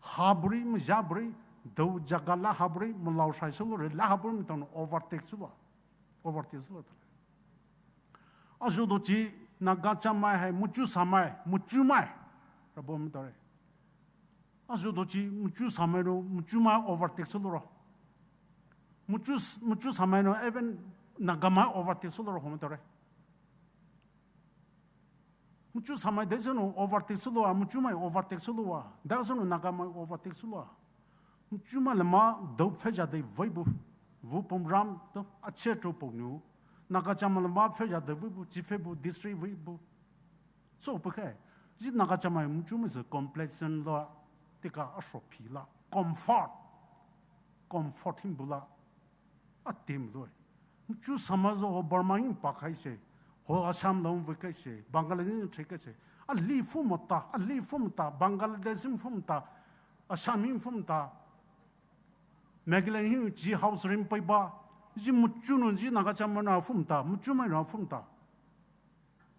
Ha bri, mi ja bri, dou jaga la ha bri, mi lao shai su lo re, la ha bri mi tao no overtake su lo. Overtake su lo. Ajo do chi Naga cha mai hai, muchu sa mai, muchu mai. Ra bo mi tao re. Ajo do chi muchu sa mai ro, muchu mai overtake su lo ro. Muchu, muchu sa mai no, even Naga mai overtake su lo ro, ho mi tao re. Muchu sa mai dei su no overtake su lo a, muchu mai overtake su lo a. Da su no Naga mai overtake su lo a. Muchu mai le ma dou fe ja dei vei bu. Vu pom ram to, a che tro pom nu. Naga cha mai le ma fe ja dei vei bu, chi fe bu, district vei bu. So pe kai. Ji Naga cha mai muchu mai se complacent lo a. Te ka a sho phi la. Comfort. Comfort him bu la. A tim lo. Muchu sa mai zo ho Burma hin pa kai se. Ho Assam lo vei kai se. Bangladesh hin tre kai se. A li fu mo ta, a li fu mo ta, Bangladesh hin fu mo ta, Assam hin fu mo ta. Meghalaya hin ji house rim pai ba. Ji muchu no ji Naga cha mai na fu mo ta, muchu mai na fu mo ta.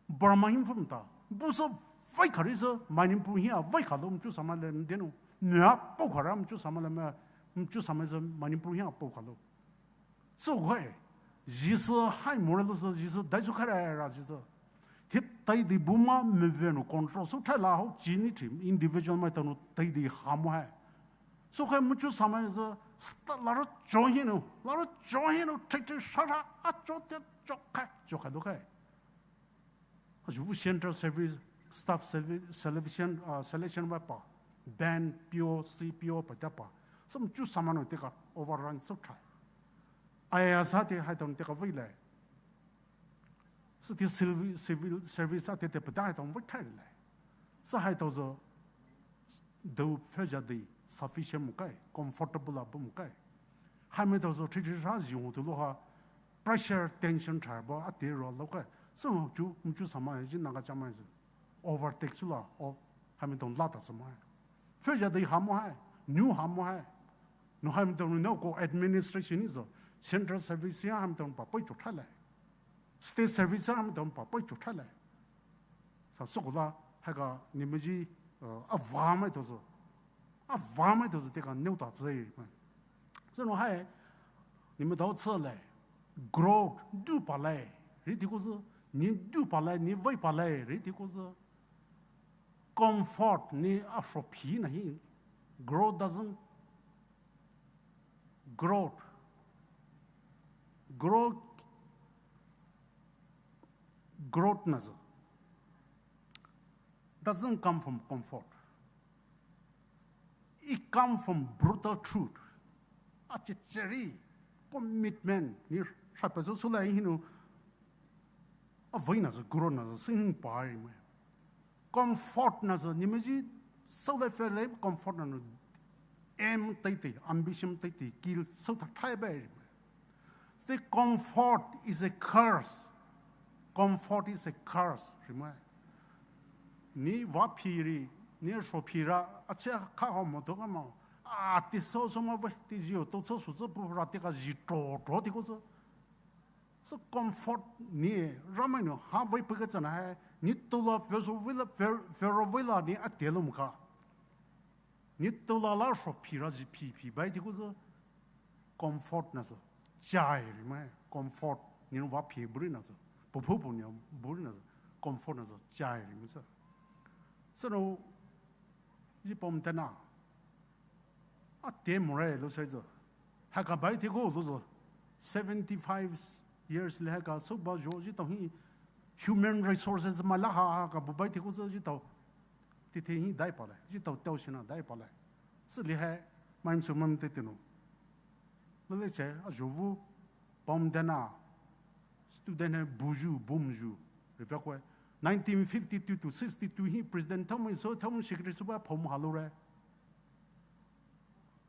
Burma hin fu mo ta. Bu so vei kari so, Manipur hin a vei ka lo, muchu sa mai le de no. Nua po kara muchu sa mai le ma, muchu sa mai so, Manipur hin a po ka lo. So kai, Jisu hai mo re lo so, Jisu dai so kara ra Jisu. Tip tai di bu ma me ve no control so tai la ho, chi ni team, individual mai tao no tai di ha mo hai. So kai muchu sa mai so, sta la ro cho hin no, la ro cho hin no, tai tai sha sha, a cho te cho kai, cho kai lo kai. Ajo vu central service, staff service, selection, uh, selection va pa, band, P O, C P O pa ta pa. Some chu samano te ka overrun so try. Ai sa te hai tong te ka vei le. So te civil, civil service a te te pa ta hai tong vei try le. So hai tong zo dou phe ja dei sufficient mo kai, comfortable a bo mo kai. Hai me tao zo tri tri ra ji ho tu lo ha pressure, tension try ba a te ro lo kai. So chu, chu sa mai ji Naga cha mai ji overtake su la, o, hai me tong la ta sa mai. Phe ja dei ha mo hai, new ha mo hai. No hai me tong no ko administration is central service ya hai me tong pa poi chu try le. State service a mi tong pa poi chu try le. Sa so ko la hai ka ni me ji, uh, a va mai to zo. A va mai to zo te ka neu ta zai. So no hai ni me tao tse le. Growth du pa le. Ri ti ko zo. Ni du pa le, ni vei pa le. Ri ti ko zo. Comfort ni a sho phi na hi. Growth doesn't, growth, growth, growth na zo doesn't come from comfort. It comes from brutal truth. A che cheri commitment ni sha pe zo su la hi no. A vei na zo, growth na zo, sing pa ri mai. Comfort na zo, ni me ji so le fe le comfort na no. Aim tai tai, ambition tai tai, kill so ta thai ba ri mai. Stay, comfort is a curse. Comfort is a curse, ri mai. Ni va phi ri, ni sho phi ra, a che ka ho mo to ka mo. A ti so so ma ve, ti ji o to so su zo pu ra ti ka ji tro tro ti ko zo. Sü comfort ni Ramai nou ha vei pei ka tsana hai, ni tola vero vei la, ver-, vero vei la ni a telo muka. Ni tola la sho phi ra ji phi phi bai ti ku sü comfort na sü. Chai ri mai, comfort ni va phi buri na sü. Pu pu pu ni buri na sü. Comfort na sü, chai ri mai sü. Sü nou, ji pom tena. A te more lo sai zo. Haka bai te go lo zo. Seventy-five years le haka so ba jo ji tao hi human resources ma la ha haka bu bai te go zo ji tao. Ti te hi dai pa le. Ji tao tao shina dai pa le. Sü le hai mai su mam te te no. Lo le che a jo vu pom dena. Student hai buju, bumju. Re vya kwe. Nineteen fifty-two to sixty-two hi President Thomas, so Thomas Secretary so ba pom halo re.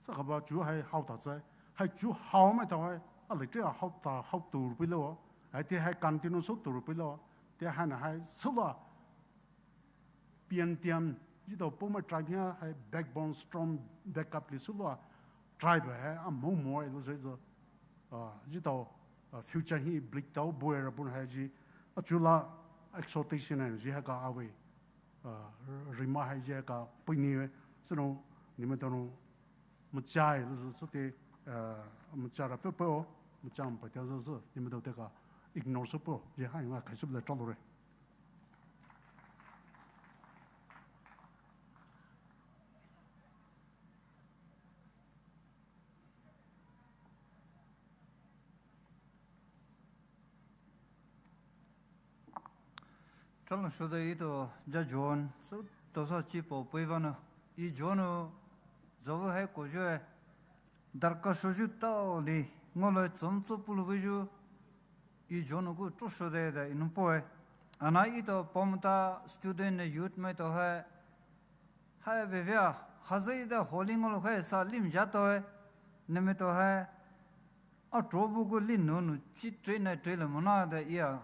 Sa ka ba chu hai hao ta zai. Hai chu hao mai ta hai. A le tre hao ta hao tu ru pi lo. Hai te hai continue so tu ru pi lo. Te hai na hai so la. P N T M, ji tao pom mai tribe hi hai backbone strong backup li so la. Tribe hai a mo mo lo zai zo. Ah, ji tao, ah, future hi bleak tao bo ra bun hai ji. A chu la exhortation hai ji hai ka a wei. Ah, rima hai ji hai ka pui ni wei. So no, ni me tao no, machai lo zo so te, ah, machai ra pe pe o, machai pa te zo so, ni me tao te ka ignore so po, ji hai nga kai so le tao lo re. Talo shode ito ja John, so tosa chi po pui vano. I John o, zovu hai ko jue, darka shoju tao li, ngolo tsomtso pulu vuju, i John o ku to shode da inu poe. Ana ito pomta student ne youth mai to hai, hai vevia, hazai da holy ngolo hai sa lim ja to e, ne me to hai, a tro bu ku li nu nu chi tre na tre le mona da ia,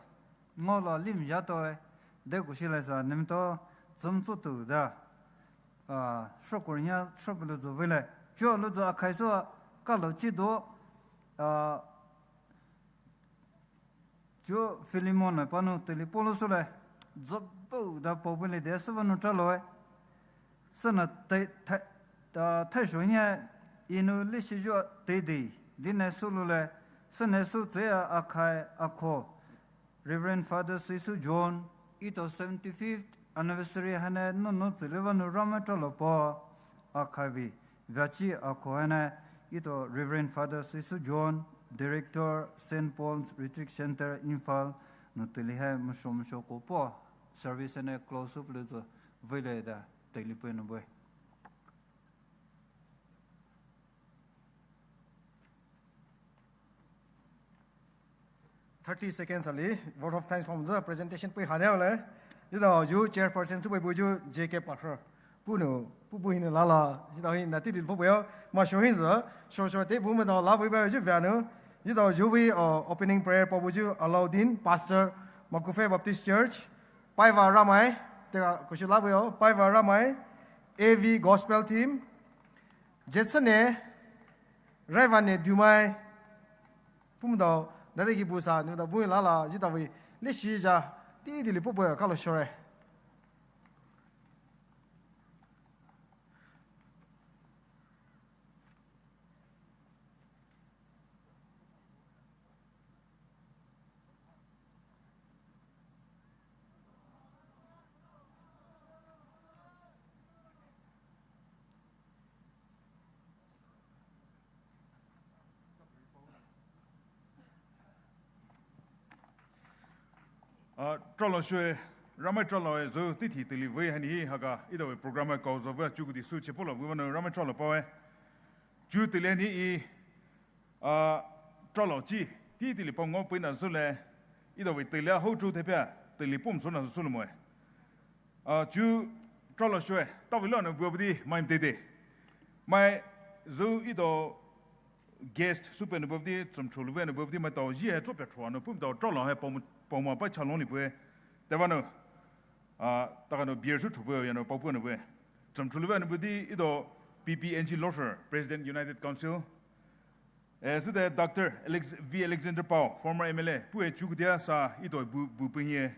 ngolo lim ja to e, de ku shi lai sa, ne me to, tsomtso tu da, a, shokur nya, shop lo zo vele, cho lo zo a khai so, ka lo chi do, a, Cho Philemon na panu teli polo sule, zabo da pobule de suvanu tralo e. Sana tai, tai, ta, tai sho nya inu lisi jo te de, dine sulule, sane su tse a akai akho. Reverend Father Sisu John, ito seventy-fifth anniversary hane no no tsilivanu rama tralo po, akai vi. Vachi akho hane, ito Reverend Father Sisu John, Director, Saint Paul's Retreat Center, Imphal, no teli hai musho musho ko po, service hane close up le zo, vele da, teli pui no boi. Thirty seconds ali, vote of thanks from the presentation pui hane ole. Jidao ju chairperson su pui buju J K Pathar. Punu, pu pu hinu lala, jidao hin nati dil pu buyo, ma sho hin zo, sho sho te bu me dao la pui ba ju vanu. Jidao ju wi, uh, opening prayer pa buju Alauddin, Pastor, Makufe Baptist Church, Paiva Ramai, te ka kushu la buyo, Paiva Ramai, A V Gospel Team, Jetsane, Raivane Dumai, pumdao, nade ki busa, nuda bui lala, jitawi, lishi ja, ti dili pupu kalo shore. Ah, tralo shwe, Ramai tralo e zu tithi tili vei hani hi haka, ida we program e kau zo vei chu kuti su che polo vei vano Ramai tralo pawe. Chu tili hani i, ah, tralo chi, ti tili pau ngo pui na zu le, ida we tili a hou chu te pia, tili pum so na zu le moe. Ah, chu tralo shwe, ta vei lo na bua bidi, mai mtete. Mai zu ido guest, supe no bobdi, tsum chulu ve no bobdi, mai tao ji he tsopia chua no pum tao tralo he pom, pom ma pa chalong li pue. Te va no, ah, ta ka no beer su chu pue ya no pau pue no pue. Tsum chulu ve no bobdi, ido P P N G Losher, President United Council. Eh, süde Doctor Alex-, V Alexander Pau, former M L A, puh e chu kudia sa ito bu, bu puh hie.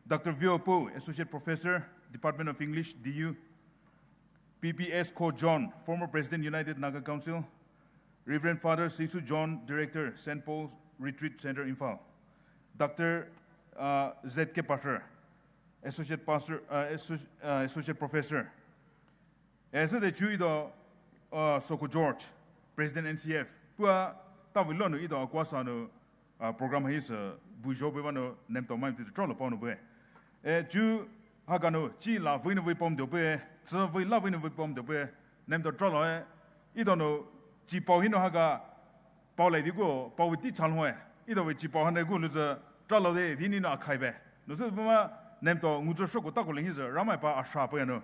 Doctor Vio Pou, Associate Professor, Department of English, D U. P P S Ko John, former President, United Naga Council. Reverend Father Sisu John, Director, Saint Paul's Retreat Center, Imphal. Doctor, uh, Z K Pater, Associate Pastor, uh, Associ-, uh, Associate Professor. Eh, süde chu ito, uh, Soko George, President N C F. Puh a tavei lou nou ito akwasa nou, uh, program hai sü bu zho pei ba nou nemtao mai ti tralo pao nou pei. Eh, chu haga nou chi la vei nou vei pom do pei, chi vei la vei nou vei pom do pei, nemtao tralo e, ito nou chi pao hi nou haga pao lai di gu, pao vei ti chal hoi, ito vei chi pao hane gu lu zü tralo de, di ni nou akhai be. Nou sü poma nemtao ngu zü shoko tako le hi sü, Ramai pa asha pei ya nou.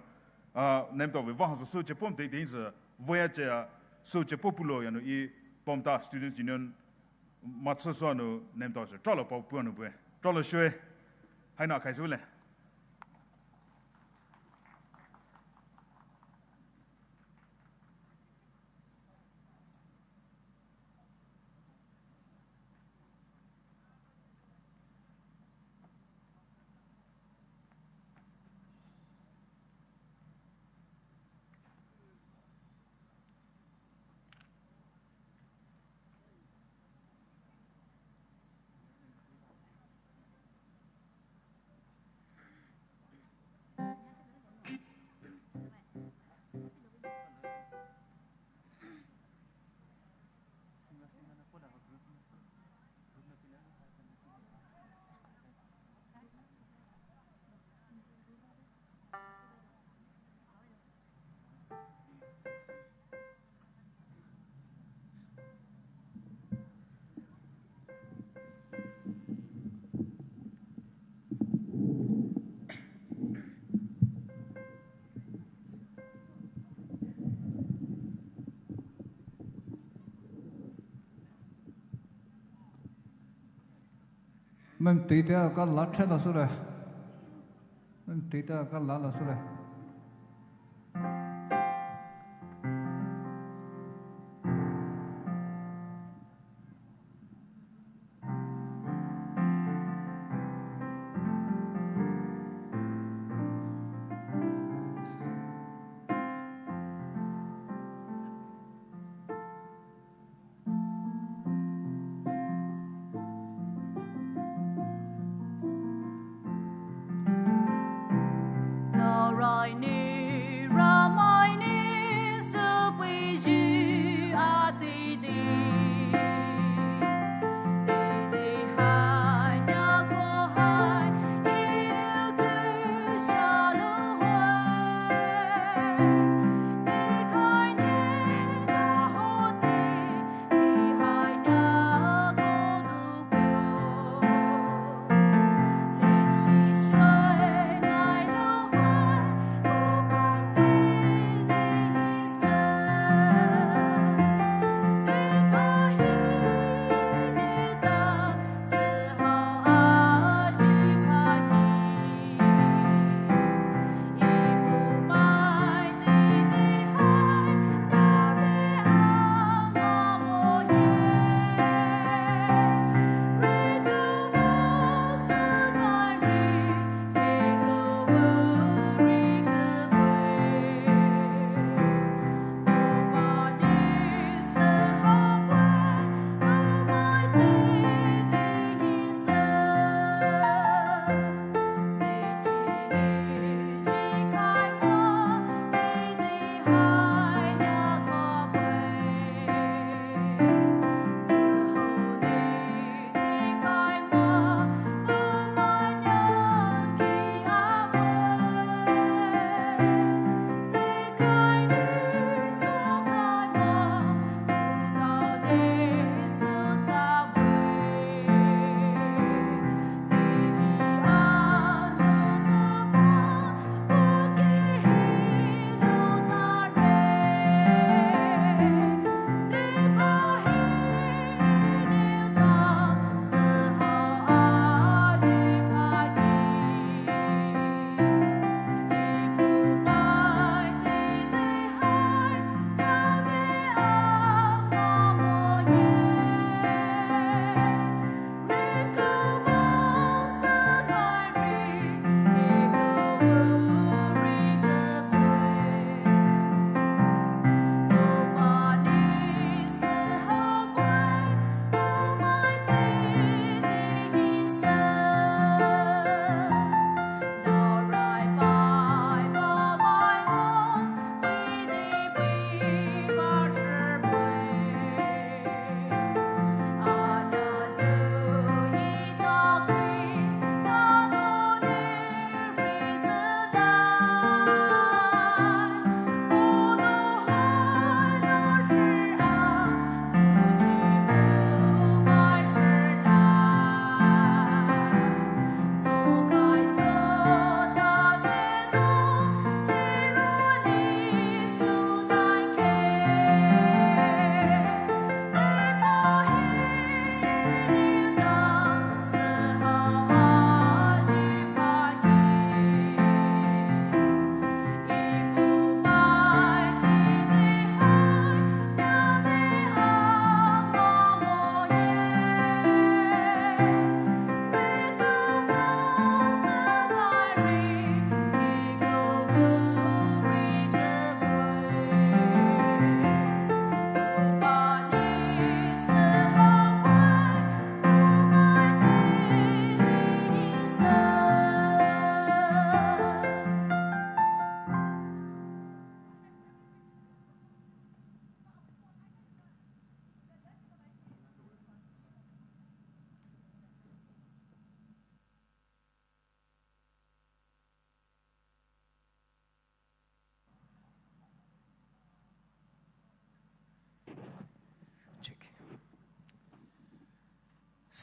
Ah, nemtao vei vaha sü sü che pom te te sü, vei a che a, sü che populo ya nou i pom ta Students Union, matsü sü nou nemtao sü, tralo pao pu nou pei, tralo shoe, hai nou akhai sü le. Mem tita ka la che la sü le. Mem tita ka la la sü le.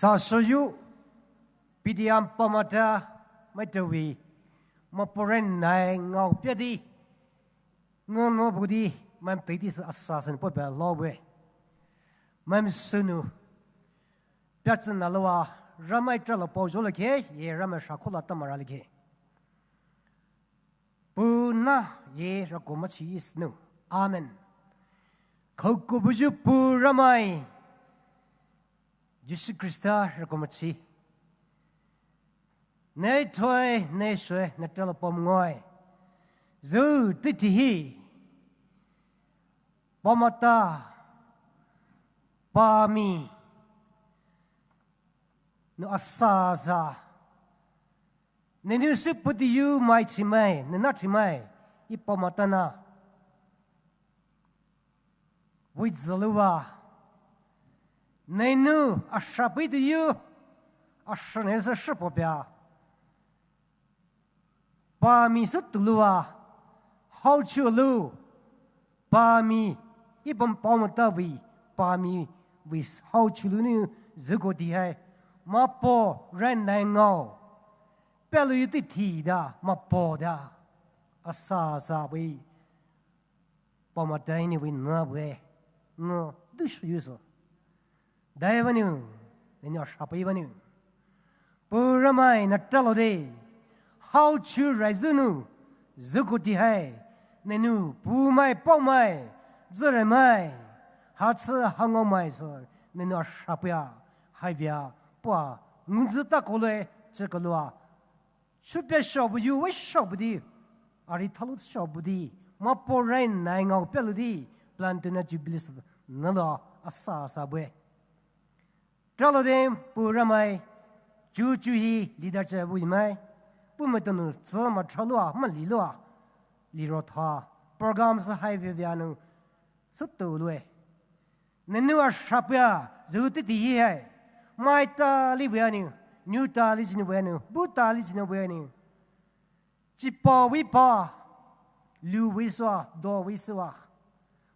Tashoyu, P D M pamata, maitawi, Mapourai nai ngao piadi, no no budi, mam titi sa asa san popa lowe. Mam sunu, piatsan naloa, Ramai tralo pao jolake, ye Ramai shakula tamara lake. Pu na ye rakomachi isnu. Amen. Khouko buju pu Ramai. Jisu Krista rakomachi. Nei toi, nei shwe, nei tralo pom ngoi. Zu titi hi. Pamata. Pami. Nu asa sa. Neinu siputiyu mai chimai, nena chimai, ipa matana. Wizalua. Neinu ashapi tiyu, ashanesa shapopia. Pami sutulua. Hauchulu. Pami, ipam pamata wi, pami wi hauchulu ni zuko tihai. Mapourai nai ngao. Pelu yu titi da, mapo da. Asa sa wi. Pamata ini wi na wi. No, dushu yusu. Dai vanu, neinu ashapi vanu. Pu Ramai na tralo de. Hauchu raizunu, zuko tihai. Neinu pumai paomai, zuremai. Hatsi hangomai sa, neinu ashapia, haivia, pua, nguzu takoloi, chikalua. Chupia shobuyu, we shobudi, ari thalu shobudi, Mapourai nai ngao peludi, Plantu na Jubilee sa, nalo asa asa bue. Tralo de pu Ramai, chu chu hi leader che bui mai, pu me tonu tsa ma tralo a, ma lilo a, liro tha, program sa hai via via nu, sutu lue. Neinu ashapia, zu titi hi hai, mai ta li via nu, nu ta li zinu via nu, bu ta li zinu via nu. Chipa wipa, lu wisua, do wisua.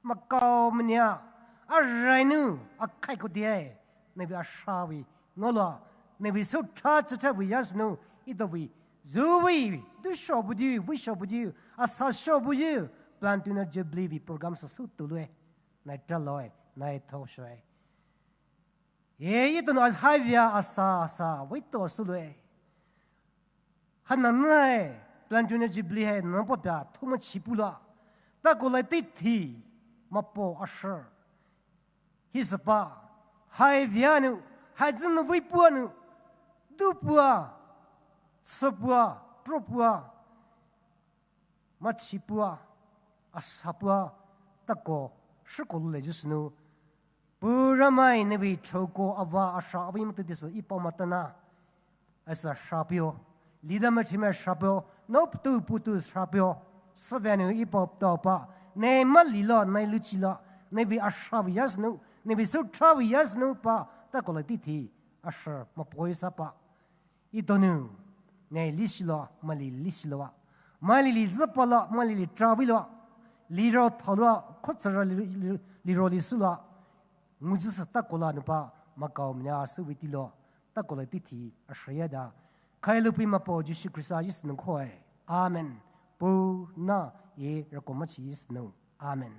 Makau mania, arainu, akai kotiai, nevi ashawi, ngolo, nevi sutra chata wi yasnu, ito wi, zuwi, du shobudiu, wi shobudiu, asa shobudiu, Plantu na Jubilee vi program sa sutulue, nai traloi, nai thoshoe. Ye, ito no as hai via asa, asa, wito sulue. Hana nai, Plantu na Jubilee hai nampo pia thuma chipula. Takolai titi, mapo asher. Hisapa, hai vianu, hai zinu wipuanu, dupua, sepua, tropua, machipua, asapua, tako, shiko lule jisnu. Pu Ramai nevi troko ava asha avi mutudisa ipa matana. Asa shapio. Lida machime shapio. Nop tu putu shapio. Savenu ipa topa. Ne malilo, ne luchilo. Nevi ashavi yasnu. Nevi sutravi yasnu pa. Takola titi. Asha mapoisa pa. Itonu, ne lishilo, mali lishilo. Mali li zipalo, mali li travilo. Liro thalo, khotsara li, li, liro li sulo. Nguzisa takola nupa, makau mnya suwitilo. Takola titi, ashayada. Kailupi mapo Jisu Krista yis nungkoi. Amen. Pu na ye rakomachi yis nung. Amen.